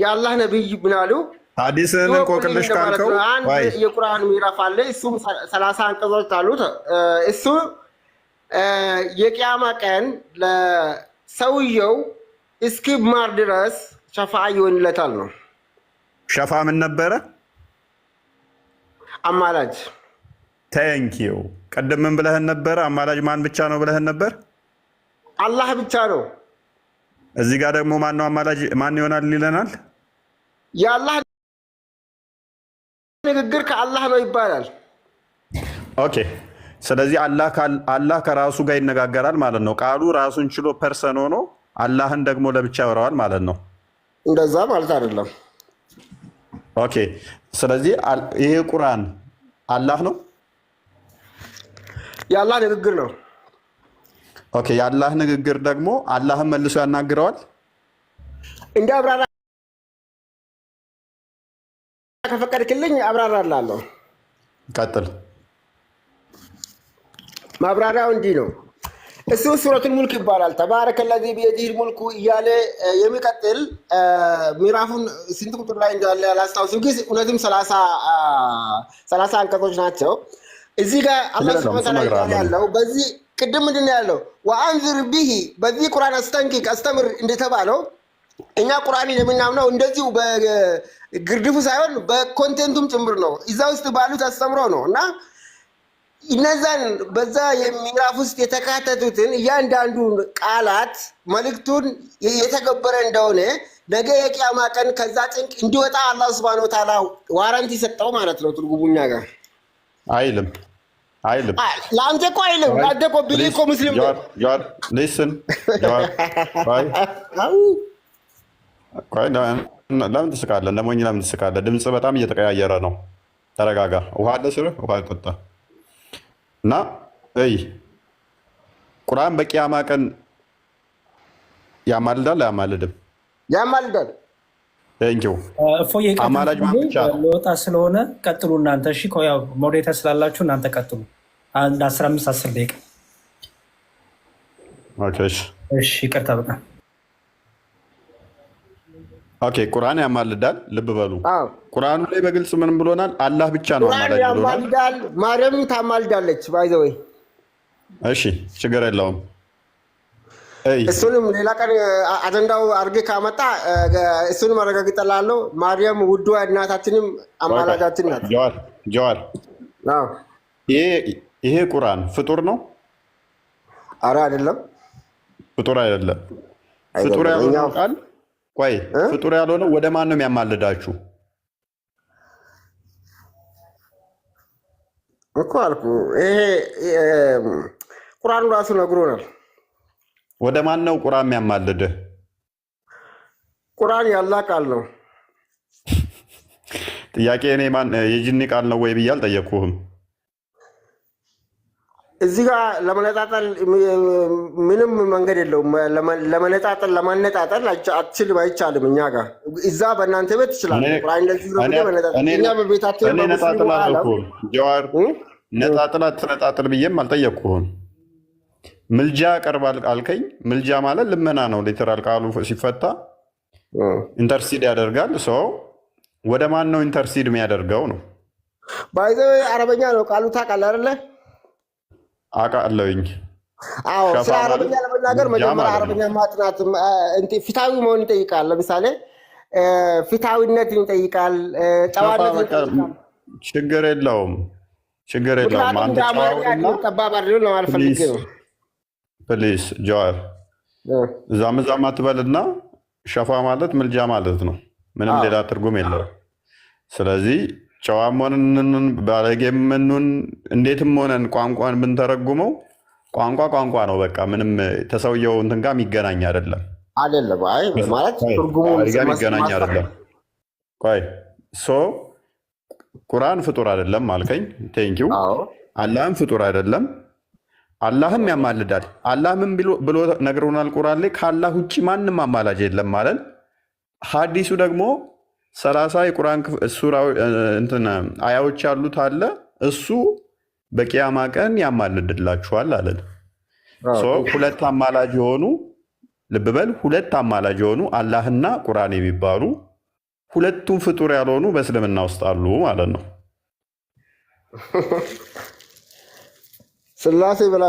የአላህ ነቢይ ምን አሉ? ሐዲስህን ይወቁልኝ እንቆቅልሽ እንደማለት ካልከው ነው። አንድ ቆይ የቁርአን ምዕራፍ አለ። እሱም 30 አንቀጾች አሉት። እሱ የቅያማ ቀን ለሰውየው እስኪማር ድረስ ሸፋ ይሆንለታል ነው። ሸፋ ምን ነበረ? አማላጅ። Thank you። ቅድም ምን ብለህን ነበረ? አማላጅ ማን ብቻ ነው ብለህን ነበር? አላህ ብቻ ነው። እዚህ ጋር ደግሞ ማን ነው አማላጅ? ማን ይሆናል ይለናል? የአላህ ንግግር ከአላህ ነው ይባላል። Okay። ስለዚህ አላህ ከራሱ ጋር ይነጋገራል ማለት ነው። ቃሉ ራሱን ችሎ person ሆኖ አላህን ደግሞ ለብቻ ያወራዋል ማለት ነው። እንደዛ ማለት አይደለም። Okay። ስለዚህ ይሄ ቁርአን አላህ ነው። የአላህ ንግግር ነው። Okay። የአላህ ንግግር ደግሞ አላህን መልሶ ያናግረዋል። እንደ አብራራ ከፈቀድክልኝ አብራራላለሁ። ቀጥል። ማብራሪያው እንዲህ ነው። እሱ ሱረቱል ሙልክ ይባላል። تبارك الذي بيده الملك እያለ የሚቀጥል ምዕራፉን ስንት ቁጥር ላይ እንዳለ አላስታውስም፣ ግን እውነትም 30 አንቀጾች ናቸው። እዚህ ጋር አላህ ችግር የለውም፣ سبحانه እሱን وتعالى እያለ እነግርሃለሁ። ያለው በዚህ ቅድም ምንድን ነው ያለው? وأنذر به በዚህ ቁርአን አስጠንቅቅ አስተምር እንደተባለው እኛ ቁርአንን የምናምነው እንደዚሁ በግርድፉ ሳይሆን በ content ኡም ጭምር ነው። እዛ ውስጥ ባሉት አስተምሮ ነው እና እነዛን በዛ ምዕራፍ ውስጥ የተካተቱትን እያንዳንዱን ቃላት መልእክቱን የተገበረ እንደሆነ ነገ የቅያማ ቀን ከዛ ጭንቅ እንዲወጣ አላህ سبحانه وتعالى warranty ሰጠው ማለት ነው። ትርጉሙ እኛ ጋር አይልም አይልም። ለአንተ እኮ አይልም። ለአንተ እኮ ቢሊ እኮ ሙስሊም ነው። ጃዋር listen፣ ጃዋር፣ ቆይ ቆይ፣ ለምን ትስቃለህ? እንደ ሞኝ ለምን ትስቃለህ? ድምፅ በጣም እየተቀያየረ ነው። ተረጋጋ። ውሃ አለ ስልህ ውሃ ጠጣ እና እይ፣ ቁርአን በቂያማ ቀን ያማልዳል አያማልድም? ያማልዳል። Thank you። እፎይ ይቅርታ፣ አማላጅ ማን ብቻ ነው? ልወጣ ስለሆነ ቀጥሉ እናንተ። እሺ ያው moderator ስላላችሁ እናንተ ቀጥሉ። አንድ 15 10 ደቂቃ። Okay፣ እሺ። እሺ ይቅርታ በጣም። Okay፣ ቁርአን ያማልዳል። ልብ በሉ፣ ቁርአኑ ላይ በግልጽ ምን ብሎናል? አላህ ብቻ ነው ቁርአን አማላጅ ብሎናል። ያማልዳል፣ ማርያም ታማልዳለች። By the way እሺ፣ ችግር የለውም። እይ እሱንም ሌላ ቀን አጀንዳው አድርጌ ካመጣ እሱንም አረጋግጥልሃለሁ። ማርያም ውዷ እናታችንም አማላጃችን ናት። ጀዋር፣ ጀዋር፣ ይሄ ቁርአን ፍጡር ነው? አረ አይደለም። ፍጡር አይደለም። ፍጡር አይደለም። ያልሆነው ቃል፣ ቆይ፣ ፍጡር ያልሆነው ወደ ማን ነው የሚያማልዳችሁ? እኮ አልኩ። ይሄ ቁርአኑ ራሱ ነግሮናል። ወደ ማን ነው ቁርአን የሚያማልድህ? ቁርአን ያላህ ቃል ነው። ጥያቄ እኔ ማን የጂኒ ቃል ነው ወይ ብዬ አልጠየቅኩህም። እዚህ ጋር ለመነጣጠል ምንም መንገድ የለውም። ለመነጣጠል ለማነጣጠል አትችልም፣ አይቻልም። እኛ ጋር እዛ በእናንተ ቤት ትችላለህ። ቁርአን እንደዚህ ነው ብለህ መነጣጠል፣ እኛ በቤታችን እኔ በሙስሊሙ ነጣጥል ዓለም አልኩህም ጀዋር፣ ነጣጥል አትነጣጥል ብዬም አልጠየቅኩህም። ምልጃ ቀርባል አልከኝ። ምልጃ ማለት ልመና ነው። Literal ቃሉ ሲፈታ intercede ያደርጋል። ሰው ወደ ማን ነው intercede የሚያደርገው ነው? By the way አረበኛ ነው ቃሉ፣ ታውቃለህ አይደለ? አውቃለሁኝ። አዎ፣ ሸፋ ስለ ማለት አረበኛ ለመናገር ምልጃ መጀመሪያ ማለት ነው። አረበኛ ማጥናት እንትን ፍትሃዊ መሆን ይጠይቃል። ለምሳሌ ፍትሃዊነትን ይጠይቃል፣ ሸፋ ጨዋነትን በቃ ይጠይቃል። ችግር የለውም፣ ችግር የለውም። ምክንያቱም አንተ እንደ አማርኛ ጨዋውና አይደለም፣ ጠባብ አይደለም ለማለት ፈልጌ Please ነው። Please ጀዋር፣ እዛም እዛም አትበልና ሸፋ ማለት ምልጃ ማለት ነው። ምንም ሌላ ትርጉም የለውም። ስለዚህ ጨዋም ሆነን ባለጌም እንሁን እንዴትም ሆነን ቋንቋን ብንተረጉመው ቋንቋ ቋንቋ ነው። በቃ ምንም ተሰውየው እንትን ጋር የሚገናኝ አይደለም። አይደለም። አይ ማለት ትርጉሙን ጋር የሚገናኝ አይደለም። ቆይ፣ so ቁርአን ፍጡር አይደለም አልከኝ። Thank you። አላህም ፍጡር አይደለም። አላህም ያማልዳል። አላህ ምን ብሎ ነግሮናል? ቁርአን ላይ ከአላህ ውጭ ማንም አማላጅ የለም ማለት። ሀዲሱ ደግሞ 30 የቁርአን ሱራ እንትን አያዎች ያሉት አለ። እሱ በቂያማ ቀን ያማልድላችኋል አለን። So ሁለት አማላጅ የሆኑ፣ ልብ በል፣ ሁለት አማላጅ የሆኑ አላህና ቁርአን የሚባሉ ሁለቱም ፍጡር ያልሆኑ በእስልምና ውስጥ አሉ ማለት ነው። ስላሴ ብላ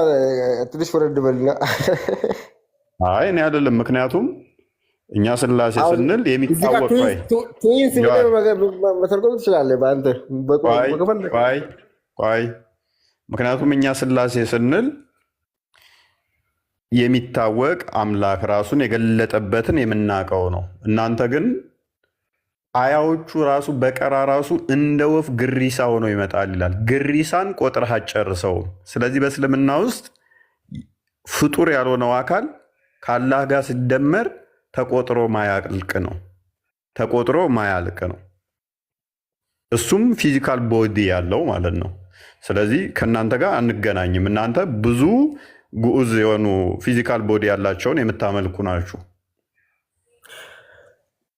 ትንሽ ወረድ በልና። አይ እኔ አይደለም። ምክንያቱም እኛ ስላሴ ስንል እዚህ ጋር የሚታወቅ ቆይ Twins ብለህ መተርጎም ትችላለህ። በአንተ ቆይ በከፈለክ። ቆይ ቆይ፣ ምክንያቱም እኛ ስላሴ ስንል የሚታወቅ አምላክ ራሱን የገለጠበትን የምናውቀው ነው። እናንተ ግን አያዎቹ ራሱ በቀራ ራሱ እንደ ወፍ ግሪሳ ሆኖ ይመጣል ይላል። ግሪሳን ቆጥረህ አትጨርሰውም። ስለዚህ በእስልምና ውስጥ ፍጡር ያልሆነው አካል ከአላህ ጋር ሲደመር ተቆጥሮ ማያልቅ ነው። ተቆጥሮ ማያልቅ ነው። እሱም physical body ያለው ማለት ነው። ስለዚህ ከእናንተ ጋር አንገናኝም። እናንተ ብዙ ግዑዝ የሆኑ physical body ያላቸውን የምታመልኩ ናችሁ።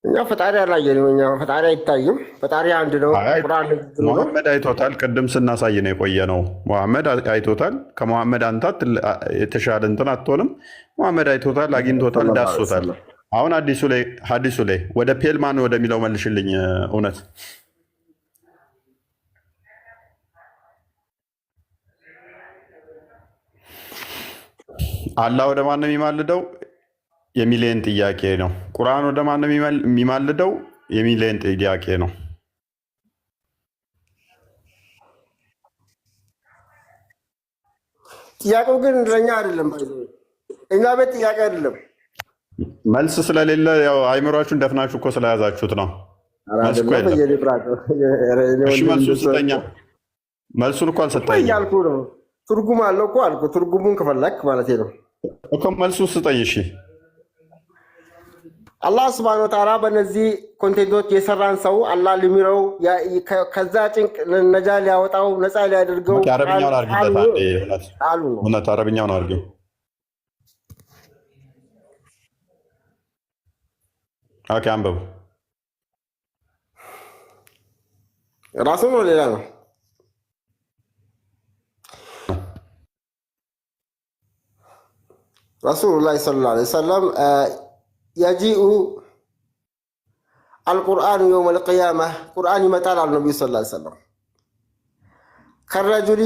እኛ ፈጣሪ አላየንም። እኛ ፈጣሪ አይታይም። ፈጣሪ አንድ ነው። ቁርአን ንግግሩ ነው። ሙሐመድ አይቶታል። ቅድም ስናሳይ ነው የቆየ ነው። ሙሐመድ አይቶታል። ከሙሐመድ አንተ የተሻለ እንትን አትሆንም። ሙሐመድ አይቶታል፣ አግኝቶታል፣ ዳሶታል። አሁን ሀዲሱ ላይ ወደ ፔልማን ወደሚለው መልሽልኝ። እውነት አላህ ወደ ማን ነው የሚማልደው? የሚሊየን ጥያቄ ነው። ቁርአን ወደ ማን ነው የሚማልደው? የሚሊየን ጥያቄ ነው። ጥያቄው ግን ለኛ አይደለም፣ by the way እኛ ቤት ጥያቄ አይደለም። መልስ ስለሌለ ያው አይምሯችሁን ደፍናችሁ እኮ ስለያዛችሁት ነው። ኧረ መልስ እኮ አይደለም የለም። የኔ brother፣ ኧረ የኔ እሺ ወንድም መልሱን እንደሱ ስጠኛ። መልሱን እኮ እኮ አልሰጠኝም እያልኩ ነው። ትርጉም አለው እኮ አልኩ። ትርጉሙን ከፈለክ ማለት ነው። እኮ መልሱን ስጠኝ። እሺ አላህ ስብሐነ ወተዓላ በእነዚህ content ኦች የሰራን ሰው አላህ ሊምረው ከዛ ጭንቅ ነጃ ሊያወጣው ነፃ ሊያደርገው okay፣ አረብኛውን አድርጊለት አንዴ። እውነት ቃሉ ነው። እውነት አረብኛውን አድርጊው። okay አንብቡ። ራሱ ነው ሌላ ነው። ረሱሉላህ ሰለላሁ ዐለይሂ ወሰለም يجيء القرآن يوم القيامة ቁርአን ይመጣል አሉ ነቢዩ ሰለላሁ ዐለይሂ ወሰለም كالرجل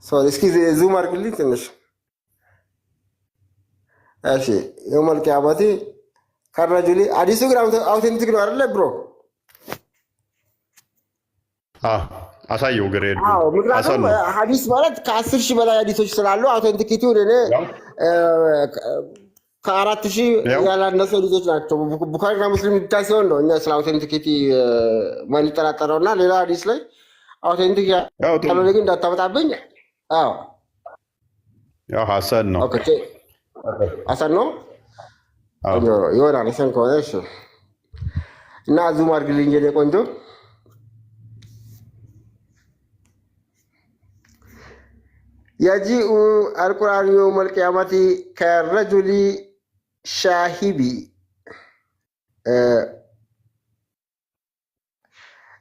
sorry፣ እስኪ zoom አድርግልኝ ትንሽ። እሺ يوم القيامة كالرجل ሐዲሱ ግን authentic ነው አይደለ bro? አዎ አሳየው፣ grade ኡ አዎ ምክንያቱም ሐሰን ነው። ሐዲስ ማለት ከ10,000 በላይ ሐዲሶች ስላሉ authenticity ውን እኔ ያው ከ4,000 ያው ያላነሱ ሐዲሶች ናቸው። ቡኻሪና ሙስሊም ብቻ ሲሆን ነው እኛ ስለ authenticity ማንጠራጠረው እና ሌላ ሐዲስ ላይ authentic ያው ጥሩ ያልሆነ ግን እንዳታመጣብኝ። አዎ ያው ሐሰን ነው። okay፣ ሐሰን ነው አዎ ይሆናል። ሐሰን ከሆነ እሺ። እና zoom አድርግልኝ የኔ ቆንጆ። يجيء القرآن يوم القيامة كالرجل الشاحب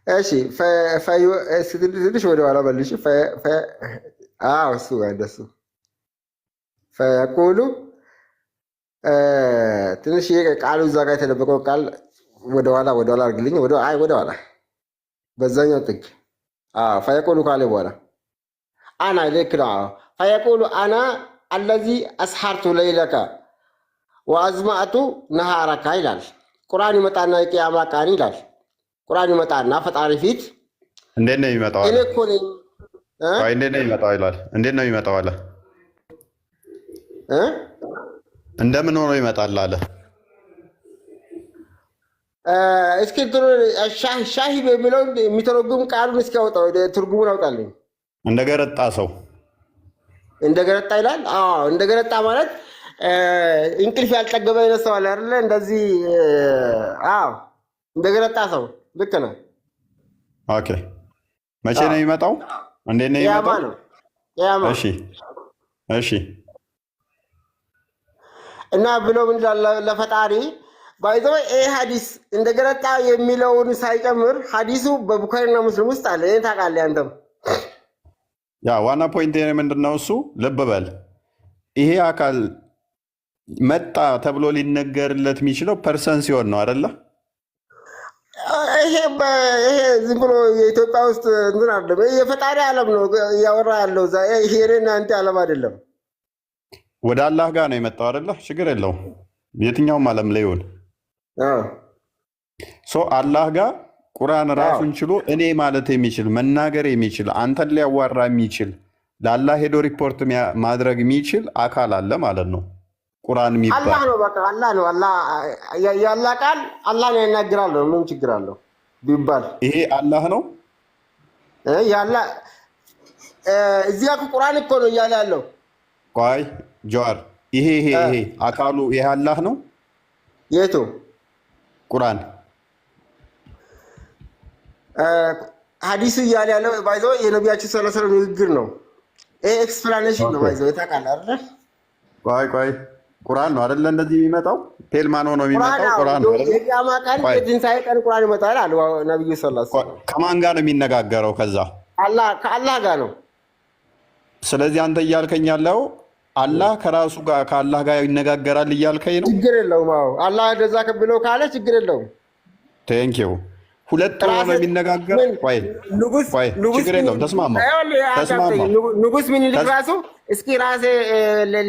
እሺ ትንሽ ወደ ኋላ መልሽ። አዎ እሱ ጋር እንደሱ فيقول ትንሽ ይሄ ቃሉ እዛ ጋር የተደበቀው ቃል ወደኋላ ወደኋላ አድርግልኝ። አይ ወደኋላ በዛኛው ጥግ። አዎ فيقول ካለ በኋላ أنا ልክ ነው። አዎ فيقول أنا الذي أسهرت ليلك وأظمأت نهارك ይላል። ቁርአን ይመጣና የቅያማ ቃል ይላል። ቁርአን ይመጣና ፈጣሪ ፊት እንዴት ነው የሚመጣው እኔ አለ። እኮ ነኝ እ? አይ እንዴት ነው የሚመጣው ይላል። እንዴት ነው የሚመጣው አለ። እ? እንደምን ሆኖ ይመጣል አለ። እስኪ እንትኑ شاحب የሚለውን የሚተረጉም ቃሉን እስኪ አውጣው፣ ትርጉሙን አውጣልኝ። እንደገረጣ ሰው እንደገረጣ ይላል። አዎ እንደገረጣ ማለት እንቅልፍ ያልጠገበ አይነት ሰው አለ አይደለ? እንደዚህ አዎ እንደገረጣ ሰው ልክ ነው። okay። መቼ አዎ ነው የሚመጣው? እንዴት ነው ቅያማ የሚመጣው? ነው ቅያማ እሺ እሺ እና ብሎ ምን ይላል ለፈጣሪ by the way ይሄ ሐዲስ እንደገረጣ የሚለውን ሳይጨምር ሐዲሱ በቡኻሪና ሙስሊም ውስጥ አለ። ይሄን ታውቃለህ አንተም። ያ ዋና point ምንድን ነው? እሱ ልብ በል ይሄ አካል መጣ ተብሎ ሊነገርለት የሚችለው person ሲሆን ነው አይደለ? ይሄ ዝም ብሎ የኢትዮጵያ ውስጥ እንትን አይደለም። ይሄ የፈጣሪ ዓለም ነው እያወራ ያለው እዛ። ይሄ የእኔና አንተ ዓለም አይደለም። ወደ አላህ ጋር ነው የመጣው አይደለ? ችግር የለውም የትኛውም ዓለም ላይ ይሁን። አዎ so አላህ ጋር ቁርአን አዎ ራሱን ችሎ እኔ ማለት የሚችል መናገር የሚችል አንተን ሊያዋራ የሚችል ለአላህ ሄዶ ሪፖርት ማድረግ የሚችል አካል አለ ማለት ነው። ቁርአን አላህ የሚባል ነው በቃ አላህ ነው። አላህ የአላህ ቃል አላህ ነው ያናግራል ነው ምን ችግር አለው ቢባል ይሄ አላህ ነው። የአላህ እዚህ ጋር እኮ ቁርአን እኮ ነው እያለ ያለው። ቆይ ጀዋር፣ ይሄ ይሄ እ ይሄ አካሉ ይሄ አላህ ነው። የቱ ቁርአን ሀዲሱ እያለ ያለው by the way የነቢያችን ሰለላሁ ዐለይሂ ወሰለም ንግግር ነው። ይሄ explanation ነው okay። by the way ታውቃለህ አይደለ? ቆይ ቆይ ቁርአን ነው አይደለ? እንደዚህ የሚመጣው pale man ሆኖ ቁርአን የሚመጣው አዎ ቁርአን ነው አይደለ? የቂያማ ቀን ቆይ የትንሣኤ ቀን ቁርአን ይመጣል አሉ ነቢዩ ሰለላሁ ዐለይሂ ቆይ፣ ወሰለም። ከማን ጋር ነው የሚነጋገረው? ከዛ አላህ ከአላህ ጋር ነው። ስለዚህ አንተ እያልከኝ ያለው አላህ ከራሱ ጋር ከአላህ ጋር ይነጋገራል እያልከኝ ነው። ችግር የለውም። አዎ አላህ እንደዛ ብሎ ካለ ችግር የለውም። thank you። ሁለት ሆኖ ነው የሚነጋገር። ቆይ ቆይ፣ ችግር የለውም። ተስማማ ተስማማ። ንጉስ ምኒልክ ራሱ እስኪ ራሴ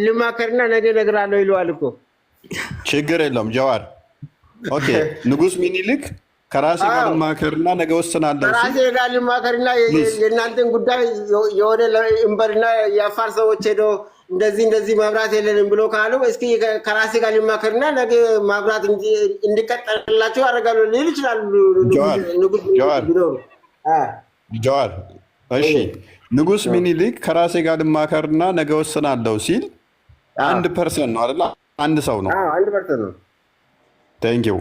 ልማከርና ነገ እነግርሃለሁ ይለዋል እኮ። ችግር የለውም ጀዋር። Okay፣ ንጉስ ሚኒሊክ ከራሴ ጋር ልማከርና ነገ ወስናለሁ ሲል ከራሴ ጋር ልማከርና የእናንተን ጉዳይ የሆነ እምበርና የአፋር ሰዎች ሄዶ እንደዚህ እንደዚህ መብራት የለንም ብሎ ካሉ እስኪ ከራሴ ጋር ልማከርና ነገ መብራት እንዲቀጠልላቸው አደርጋለሁ ሊል ይችላሉ። ንጉስ ቢኖሩ። ጀዋር፣ እሺ፣ ንጉስ ሚኒሊክ ከራሴ ጋር ልማከርና ነገ ወስናለሁ ሲል አንድ person ነው አይደለ? አንድ ሰው ነው። አንድ person ነው። Thank you።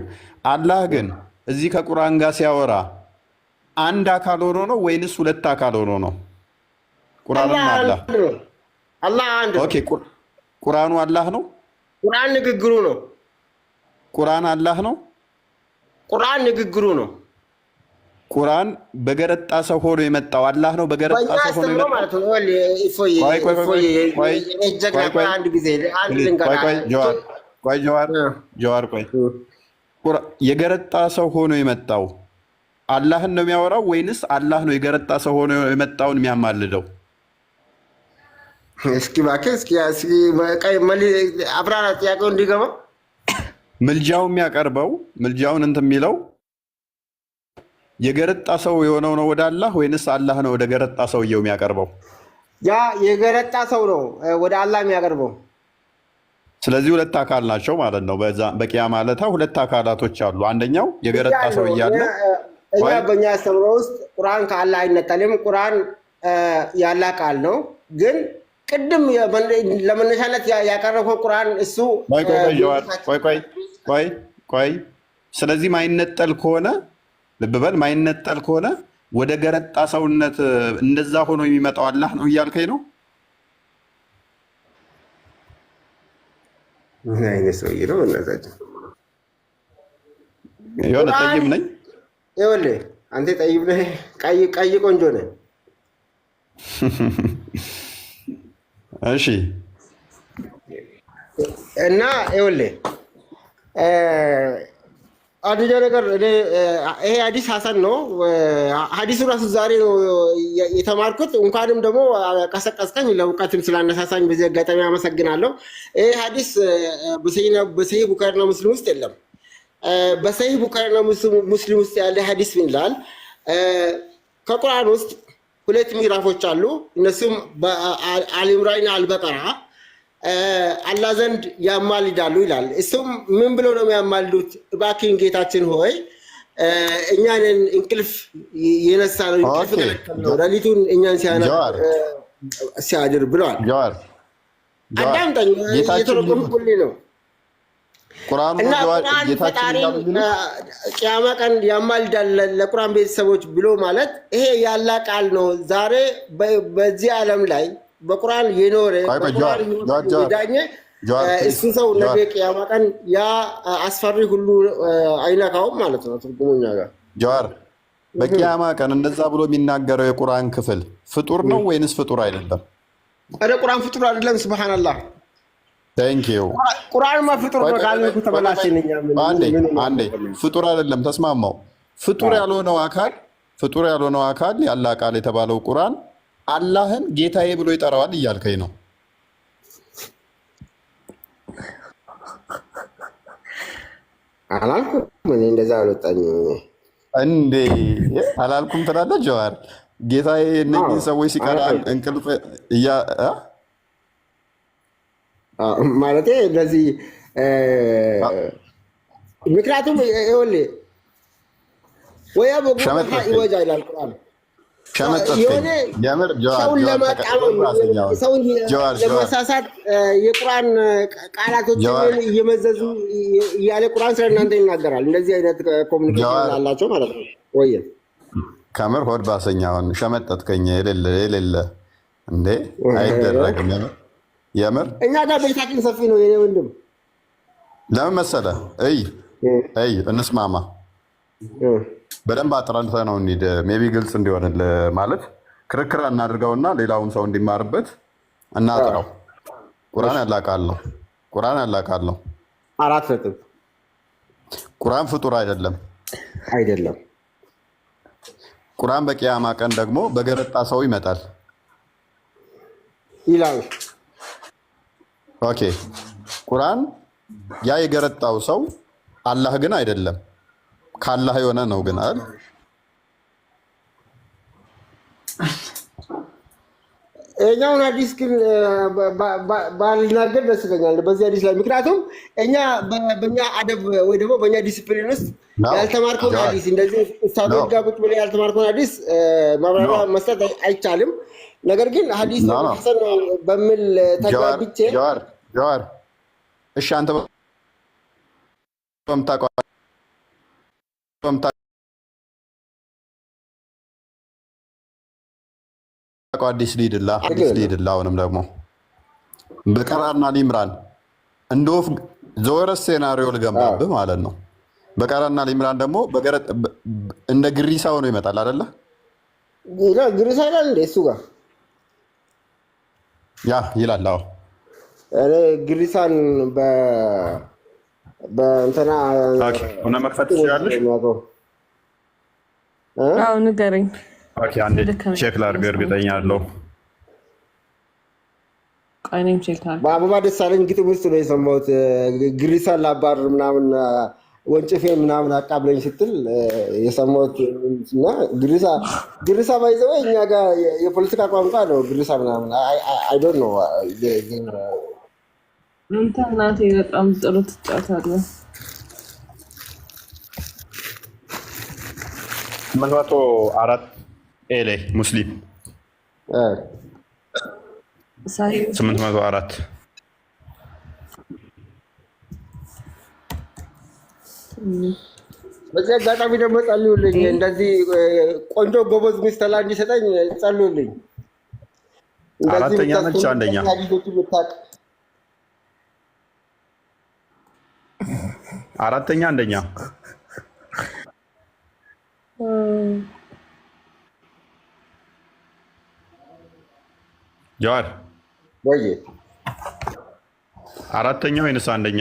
አላህ ግን እዚህ ከቁርአን ጋር ሲያወራ አንድ አካል ሆኖ ነው ወይንስ ሁለት አካል ሆኖ ነው? ቁርአንና አላህ። አላህ አንድ ነው። Okay፣ ቁርአኑ አላህ ነው። ቁርአን ንግግሩ ነው። ቁርአን አላህ ነው። ቁርአን ንግግሩ ነው። ቁርአን በገረጣ ሰው ሆኖ የመጣው አላህ ነው። በገረጣ በእኛ ሰው ሆኖ አስተምሮ የመጣው ማለት ነው። እፎይ ቆይ ቆይ ቆይ ቆይ ጀግና፣ ቆይ ቆይ አንድ ጊዜ አንድ ቆይ ልንገርህ። ቆይ ጀዋር፣ ቆይ ጀዋር፣ ጀዋር፣ ቆይ፣ የገረጣ ሰው ሆኖ የመጣው አላህን ነው የሚያወራው ወይንስ አላህ ነው የገረጣ ሰው ሆኖ የመጣውን የሚያማልደው? እስኪ እባክህ፣ እስኪ እስኪ አብራራ ጥያቄው እንዲገባ። ምልጃው የሚያቀርበው፣ ምልጃውን እንትን የሚለው የገረጣ ሰው የሆነው ነው ወደ አላህ ወይንስ አላህ ነው ወደ ገረጣ ሰውየው የሚያቀርበው? ያ የገረጣ ሰው ነው ወደ አላህ የሚያቀርበው። ስለዚህ ሁለት አካል ናቸው ማለት ነው። በዛ በቂያማ ዕለት ሁለት አካላቶች አሉ። አንደኛው የገረጣ ሰው እያለ እኛ በእኛ አስተምሮ ውስጥ ቁርአን ከአላህ አይነጠልም። ቁርአን የአላህ ቃል ነው። ግን ቅድም ለመነሻነት ያቀረብከው ቁርአን እሱ ቆይ ቆይ ቆይ ጀዋር፣ ቆይ ቆይ ቆይ ቆይ። ስለዚህ ማይነጠል ከሆነ፣ ልብ በል፣ ማይነጠል ከሆነ ወደ ገረጣ ሰውነት እንደዛ ሆኖ የሚመጣው አላህ ነው እያልከኝ ነው? ምን አይነት ሰውዬ ነው? በእናታችን። የሆነ ጠይም ነኝ። ይኸውልህ፣ አንተ ጠይም ነህ፣ ቀይ ቀይ ቆንጆ ነህ። እሺ። እና ይኸውልህ፣ አንደኛ ነገር እኔ ይሄ ሀዲስ ሀሰን ነው። ሀዲሱ ራሱ ዛሬ ነው የተማርኩት። እንኳንም ደግሞ ቀሰቀስከኝ፣ ለእውቀትም ስላነሳሳኝ በዚህ አጋጣሚ አመሰግናለሁ። ይሄ ሀዲስ በሰሂህ ቡኻሪና ሙስሊም ውስጥ የለም። በሰሂህ ቡኻሪና ሙስሊም ውስጥ ያለ ሀዲስ ምን ይላል? ከቁርአን ውስጥ ሁለት ምዕራፎች አሉ። እነሱም አልኢምራንና አልበቀራ አላህ ዘንድ ያማልዳሉ ይላል። እሱም ምን ብለው ነው የሚያማልዱት? እባክህን ጌታችን ሆይ፣ እኛንን እንቅልፍ የነሳ ነው፣ እንቅልፍ ከለከልነው፣ ሌሊቱን እኛን ሲያድር ብለዋል። አዳምጠኝ፣ እየተረጎምኩልህ ነው። ቁርአኑ እና ቁርአን ጌታችን ፈጣሪ እያሉ ቅያማ ቀን ያማልዳል ለቁርአን ቤተሰቦች ብሎ ማለት ይሄ ያላ ቃል ነው። ዛሬ በዚህ ዓለም ላይ በቁርአን የኖረ ቆይ ቆይ ጀዋር፣ በቁርአን ጀዋር፣ ጀዋር፣ የዳኘ ጀዋር፣ እሱ ሰው ነገ ጀዋር፣ ቅያማ ቀን ያ አስፈሪ ሁሉ አይነካውም ማለት ነው። ትርጉሙ እኛ ጋር። ጀዋር፣ በቂያማ ቀን እንደዛ ብሎ የሚናገረው የቁርአን ክፍል ፍጡር ነው ወይንስ ፍጡር አይደለም? ኧረ ቁርአን ፍጡር አይደለም። ስብሓንላህ። Thank you። ቁርአንማ ፍጡር ነው ካልን እኮ ተበላሸን። እኛ ምን አንዴ ምን አንዴ፣ ፍጡር አይደለም፣ ተስማማው። ፍጡር ያልሆነው አካል ያላ ቃል የተባለው ቁርአን አላህን ጌታዬ ብሎ ይጠራዋል እያልከኝ ነው? አላልኩም። እኔ እንደዛ አልወጣኝም። እንዴ፣ አላልኩም ትላለህ ጀዋር? ጌታዬ እነኝህን ሰዎች ሲቀራ እንቅልፍ እያ እ? ማለቴ እንደዚህ፣ ምክንያቱም ይኸውልህ ወየብጉነሃ ሸመጠጥከኝ። ዒወጃ ይላል ቁርአን። ሸመጠጥከኝ። የሆነ የምር ጀዋር፣ ሰውን ጀዋር፣ ለማጣመም፣ ራሰኛውን ሰውን ጀዋር፣ ጀዋር፣ ለማሳሳት የቁርአን ቃላቶችን ጀዋር፣ እየመዘዙ እያለ ቁርአን ስለ እናንተ ይናገራል። እንደዚህ አይነት communication ጀዋር፣ አላቸው ማለት ነው። ወይ ከምር ሆድ ባሰኛውን፣ ሸመጠጥከኝ። የሌለ የሌለ እንዴ፣ አይደረግም። የምር የምር። እኛ ጋር ቤታችን ሰፊ ነው የኔ ወንድም። ለምን መሰለ? እይ እይ፣ እንስማማ። በደንብ አጥራንተ ነው እንሂድ። Maybe ግልጽ እንዲሆንልህ ማለት ክርክር እናድርገውና ሌላውም ሰው እንዲማርበት እናጥረው። ቁርአን ያላ ቃል ነው። ቁርአን ያላ ቃል ነው። 4 ነጥብ። ቁርአን ፍጡር አይደለም። አይደለም። ቁርአን በቅያማ ቀን ደግሞ በገረጣ ሰው ይመጣል ይላል። Okay፣ ቁርአን ያ የገረጣው ሰው አላህ ግን አይደለም፣ ካላህ የሆነ ነው ግን አይደል? ይኸኛውን ሀዲስ ግን ባልናገር ደስ ይለኛል በዚህ ሀዲስ ላይ፣ ምክንያቱም እኛ በእኛ አደብ ወይ ደግሞ በእኛ ዲስፕሊን ውስጥ ያልተማርከውን ሀዲስ እንደዚህ ኡስታዞች ጋር ቁጭ ብለህ ያልተማርከውን ሀዲስ ማብራሪያ መስጠት አይቻልም። ነገር ግን ሀዲስ ሐሰን ነው በሚል ተግባብቼ ጀዋር ጀዋር፣ እሺ አንተ በምታውቀው አዲስ ሊድላ አዲስ ሊድላ አሁንም ደግሞ በቀራና ሊምራን እንደ ወፍ ዘወረስ ሴናሪዮ ልገንባብህ ማለት ነው። በቀራና ሊምራን ደግሞ እንደ ግሪሳ ሆኖ ይመጣል አይደለ? ግሪሳ ይላል እንደ እሱ ጋር ያ ይላል። አዎ እኔ ግሪሳን በእንትና ሆነ መክፈት ትችላለሽ። አዎ ንገረኝ። Okay፣ አንዴ check ላድርግ፣ እርግጠኛ አለው። እኔም check ላድርግ። በአበባ ደሳለኝ ግጥም ውስጥ ነው የሰማሁት። ግሪሳን ላባርር ምናምን ወንጭፌ ምናምን አቃብለኝ ስትል የሰማሁት እና ግሪሳ ግሪሳ by the way እኛ ጋር የፖለቲካ ቋንቋ ነው። ግሪሳ ምናምን I don't know። አንተ እናቴ በጣም ጥሩ ትጫወታለህ። 804 ኤሌ ሙስሊም 804። በዚህ አጋጣሚ ደግሞ ጸልዩልኝ። እንደዚህ ቆንጆ ጎበዝ ሚስት አላህ እንዲሰጠኝ ጸልዩልኝ። እንደዚህ አራተኛ ነች፣ አንደኛ ሀዲሶች የምታውቅ አራተኛ አንደኛ። ጀዋር ወይ አራተኛ ወይንስ አንደኛ?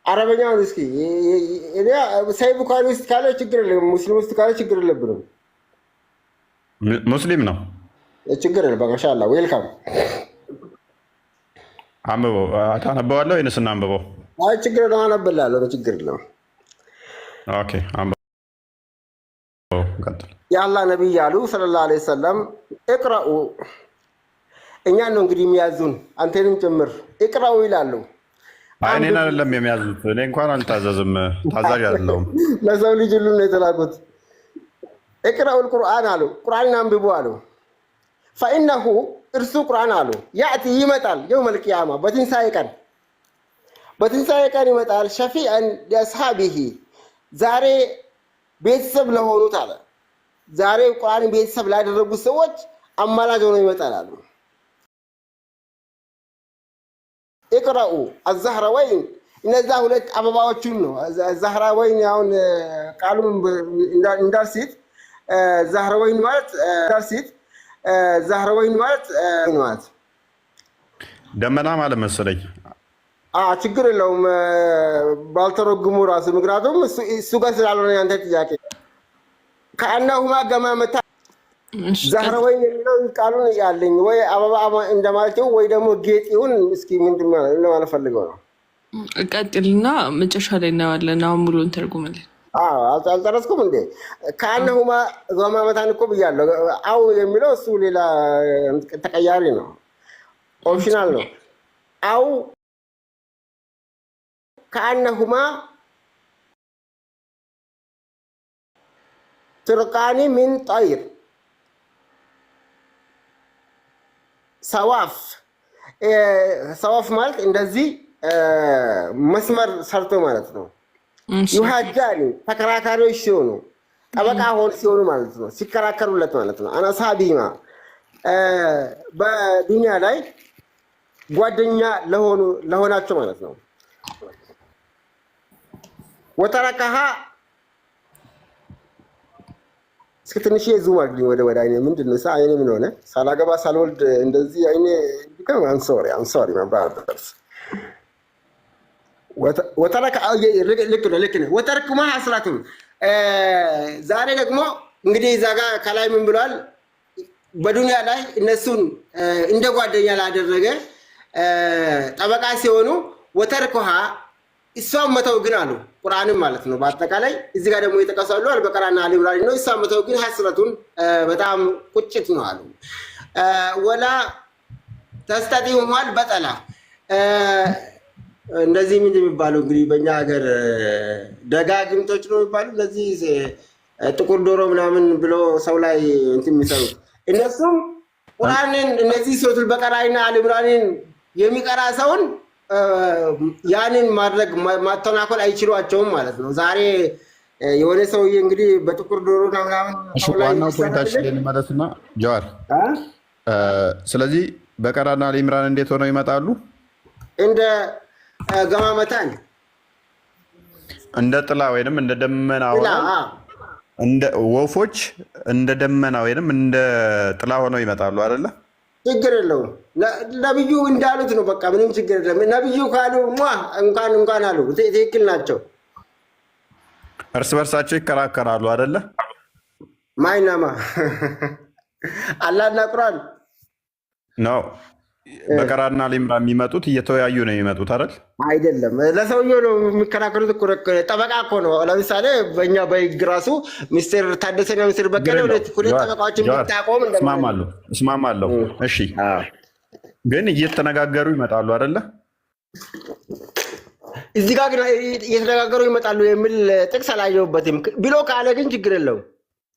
አረበኛውን እስኪ ሳሂህ ቡኻሪ ውስጥ ካለ ችግር የለም። ሙስሊም ውስጥ ካለ ችግር የለብንም። ሙስሊም ነው፣ ችግር የለም። በቃ ኢንሻአላህ welcome። አንብበው። ታነበዋለህ ወይንስ እናንብበው? አይ ችግር የለም፣ አነብልሃለሁ። ችግር የለም። Okay፣ አንብበው፣ ቀጥል። የአላህ ነቢይ አሉ ሰለላሁ ዐለይሂ ወሰለም اقرءوا፣ እኛን ነው እንግዲህ የሚያዙን አንተንም ጭምር اقرءوا ይላሉ። አይ እኔን አይደለም የሚያዙት። እኔ እንኳን አልታዘዝም፣ ታዛዥ አይደለሁም። ለሰው ልጅ ሁሉ ነው የተላኩት። اقرءوا القرآن አሉ፣ ቁርአንን አንብቡ አሉ። فإنه እርሱ ቁርአን አሉ يأتي ይመጣል፣ يوم القيامة በትንሣኤ ቀን፣ በትንሣኤ ቀን ይመጣል። شفيعا لأصحابه ዛሬ ቤተሰብ ለሆኑት አለ፣ ዛሬ ቁርአንን ቤተሰብ ላደረጉት ሰዎች አማላጅ ሆኖ ይመጣል አሉ። اقرءوا الزهرتين እነዛ ሁለት አበባዎቹን ነው። زهرتين አሁን ቃሉን እንዳልሲት زهرتين ማለት እንዳልሲት زهرتين ማለት ማለት ደመና ማለት መሰለኝ። ችግር የለውም ባልተረጉሙ ራሱ፣ ምክንያቱም እሱ ጋር ስላልሆነ ያንተ ጥያቄ كأنهما غمامتان زهرتين የሚለው ቃሉን ያለኝ ወይ አበባ እንደማለት ወይ ደግሞ ጌጥ ይሁን እስኪ ምንድን ለማለት ፈልገው ነው። ቀጥልና መጨረሻ ላይ እናየዋለን። አሁን ሙሉን ተርጉምልን። አልጨረስኩም እንዴ? كأنهما غمامتان እኮ ብያለሁ። أو የሚለው እሱ ሌላ ተቀያሪ ነው፣ optional ነው። أو كأنهما فرقان من طير صواف። صواف ማለት እንደዚህ መስመር ሰርቶ ማለት ነው። يحاجان ተከራካሪዎች ሲሆኑ፣ ጠበቃ ሆን ሲሆኑ ማለት ነው። ሲከራከሩለት ማለት ነው። عن أصحابهما በዱንያ ላይ ጓደኛ ለሆኑ ለሆናቸው ማለት ነው። وتركها እስኪ ትንሽ zoom አድርግልኝ ወደ አይኔ። ምንድን ነው አይኔ ምን ሆነ? ሳላገባ ሳልወልድ እንደዚህ አይኔ። I'm sorry, I'm sorry, my brothers። وترك ልክ ነው፣ ልክ ነው። وترك ما حسرة ዛሬ ደግሞ እንግዲህ እዛ ጋር ከላይ ምን ብሏል? በዱንያ ላይ እነሱን እንደ ጓደኛ ላደረገ ጠበቃ ሲሆኑ وتركها እሷን መተው ግን አሉ ቁርአንም ማለት ነው። በአጠቃላይ እዚህ ጋር ደግሞ የጠቀሳሉ አልበቀራና አልኢምራን ነው። እሷን መተው ግን حسرة በጣም ቁጭት ነው አሉ። ولا تستطيعهما البطلة እንደዚህ ምንድን የሚባለው እንግዲህ በእኛ ሀገር ደጋግምቶች ነው የሚባሉ እንደዚህ ጥቁር ዶሮ ምናምን ብሎ ሰው ላይ እንትን የሚሰሩት እነሱም ቁርአንን እነዚህ ሱረቱል በቀራና አልኢምራንን የሚቀራ ሰውን ያንን ማድረግ ማተናኮል አይችሏቸውም ማለት ነው። ዛሬ የሆነ ሰውዬ እንግዲህ በጥቁር ዶሮ ምናምን ሰው ላይ ዋናው point ኣችን ሲሰራልን ልንመለስና ጀዋር፣ ስለዚህ በቀራና አልኢምራን እንዴት ሆነው ይመጣሉ? እንደ غمامتان እንደ ጥላ ወይንም እንደ ደመና ጥላ ሆነው እንደ ወፎች እንደ ደመና ወይንም እንደ ጥላ ሆነው ይመጣሉ አይደለ? ችግር የለውም። ነብዩ እንዳሉት ነው። በቃ ምንም ችግር የለም። ነብዩ ካሉ ሟ እንኳን እንኳን አሉ ትክክል ናቸው። እርስ በርሳቸው ይከራከራሉ አይደለ? ማይናማ አላህና ቁርአን ነው። በቀራና አልኢምራን የሚመጡት እየተወያዩ ነው የሚመጡት አይደል? አይደለም። ለሰውየው ነው የሚከራከሩት እኮ ጠበቃ እኮ ነው። ለምሳሌ በእኛ በህግ ራሱ ሚስተር ታደሰና ሚስተር ችግር በቀለ የለውም። ሁለት ጀዋር ጠበቃዎችን ጀዋር ብታቆም እንደማለት ነው። እስማማለሁ እስማማለሁ። እሺ፣ ግን እየተነጋገሩ ይመጣሉ አይደለ? እዚህ ጋር ግን እየተነጋገሩ ይመጣሉ የሚል ጥቅስ አላየሁበትም። ብሎ ካለ ግን ችግር የለውም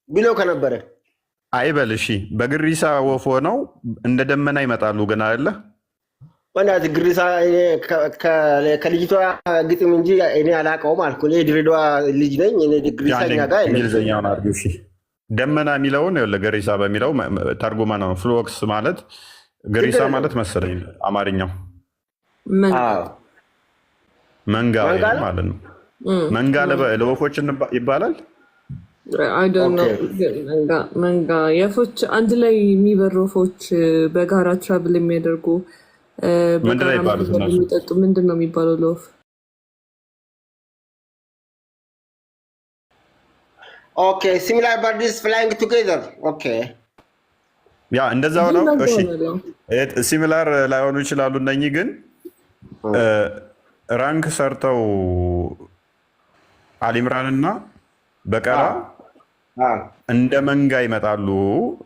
ብሎ ከነበረ አይበል። እሺ፣ በግሪሳ ወፍ ሆነው እንደ ደመና ይመጣሉ ግን አይደለ? በእናትህ ግሪሳ እኔ ከልጅቷ ግጥም እንጂ እኔ አላውቀውም አልኩ። እኔ ድሬዳዋ ልጅ ነኝ። እኔ ግሪሳ ያኔ እኛ ጋር የለም። እንግሊዝኛውን አድርጊው። እሺ፣ ደመና የሚለውን ይኸውልህ ግሪሳ በሚለው ተርጉመ ነው። Flocks ማለት ግሪሳ ችግር የለውም። ማለት መሰለኝ አማርኛው መንጋ አዎ መንጋ መንጋ ወይንም ነው። ማለት ነው። መንጋ ለወፎች ይባላል። I don't know። መንጋ መንጋ የወፎች አንድ ላይ የሚበሩ ወፎች በጋራ travel የሚያደርጉ ምንድን ነው በጋራ ይባሉት ምግብ እነሱ? የሚጠጡ ምንድን ነው የሚባለው ለወፍ? Okay, similar birds flying together, okay. ያ እንደዛ ግን ሆነው መንጋ እሺ፣ ነው። Similar ላይሆኑ ይችላሉ። እነኚህ ግን rank ሰርተው አሊምራንና በቀራ እንደ መንጋ ይመጣሉ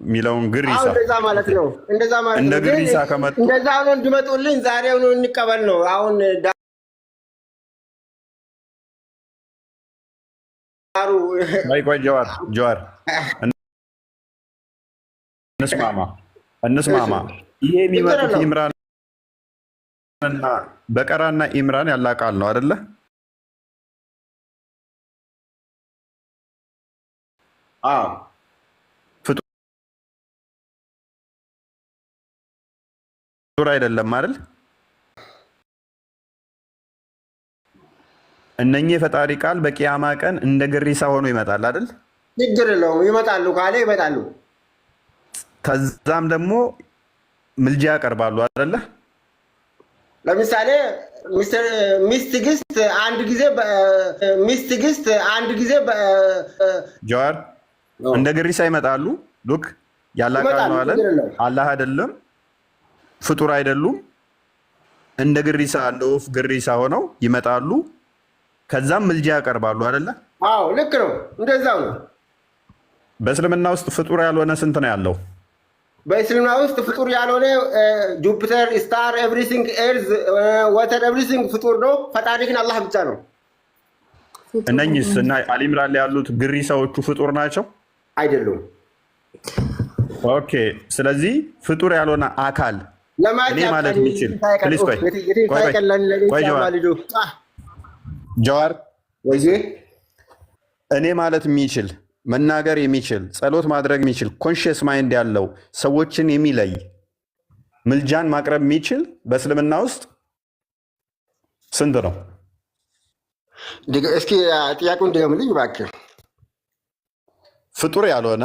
የሚለውን አሁን ግሪሳ እንደዛ ማለት ነው። እንደዛ ማለት እንደ ነው። ግን ግሪሳ ከመጡ እንደዛ ሆኖ እንዲመጡልኝ ዛሬ ሆኖ እንቀበል ነው። አሁን ዳሩ ቆይ ቆይ፣ ጀዋር ጀዋር፣ እንስማማ እንስማማ። ይሄ ችግር የሚመጡት የለውም። ኢምራንና በቀራና ኢምራን ያላ ቃል ነው አይደለ? አዎ ፍጡር አይደለም አይደል? እነኚህ የፈጣሪ ቃል በቂያማ ቀን እንደ ግሪሳ ሆኖ ይመጣል አይደል? ችግር የለውም። ይመጣሉ ካለ ይመጣሉ። ከዛም ደግሞ ምልጃ ያቀርባሉ አይደለ? ለምሳሌ ሚስት ትግስት አንድ ጊዜ ሚስት ትግስት አንድ ጊዜ ጀዋር እንደ ግሪሳ ይመጣሉ። Look ያላ ቃል ይመጣሉ። ነው አለን። ችግር የለውም። አላህ አይደለም፣ ፍጡር አይደሉም። እንደ ግሪሳ እንደ ወፍ ግሪሳ ሆነው ይመጣሉ። ከዛም ምልጃ ያቀርባሉ አይደለ? አዎ ልክ ነው። እንደዛው ነው። በእስልምና ውስጥ ፍጡር ያልሆነ ስንት ነው ያለው? በእስልምና ውስጥ ፍጡር ያልሆነ ጁፒተር፣ star፣ everything፣ earth፣ water፣ everything ፍጡር ነው። ፈጣሪ ግን አላህ ብቻ ነው። እነኚህስ እና አሊምራን ላይ ያሉት ግሪሳዎቹ ፍጡር ናቸው? አይደሉም። Okay። ስለዚህ ፍጡር ያልሆነ አካል ለማየት እኔ ማለት ያብቃን። የሚችል please፣ ቆይ ቆይ ቆይ ቆይ ጀዋር ጀዋር፣ እኔ ማለት የሚችል፣ መናገር የሚችል፣ ጸሎት ማድረግ የሚችል፣ conscious mind ያለው፣ ሰዎችን የሚለይ፣ ምልጃን ማቅረብ የሚችል በእስልምና ውስጥ ስንት ነው? እስኪ ጥያቄውን ድገምልኝ እባክህ። ፍጡር ያልሆነ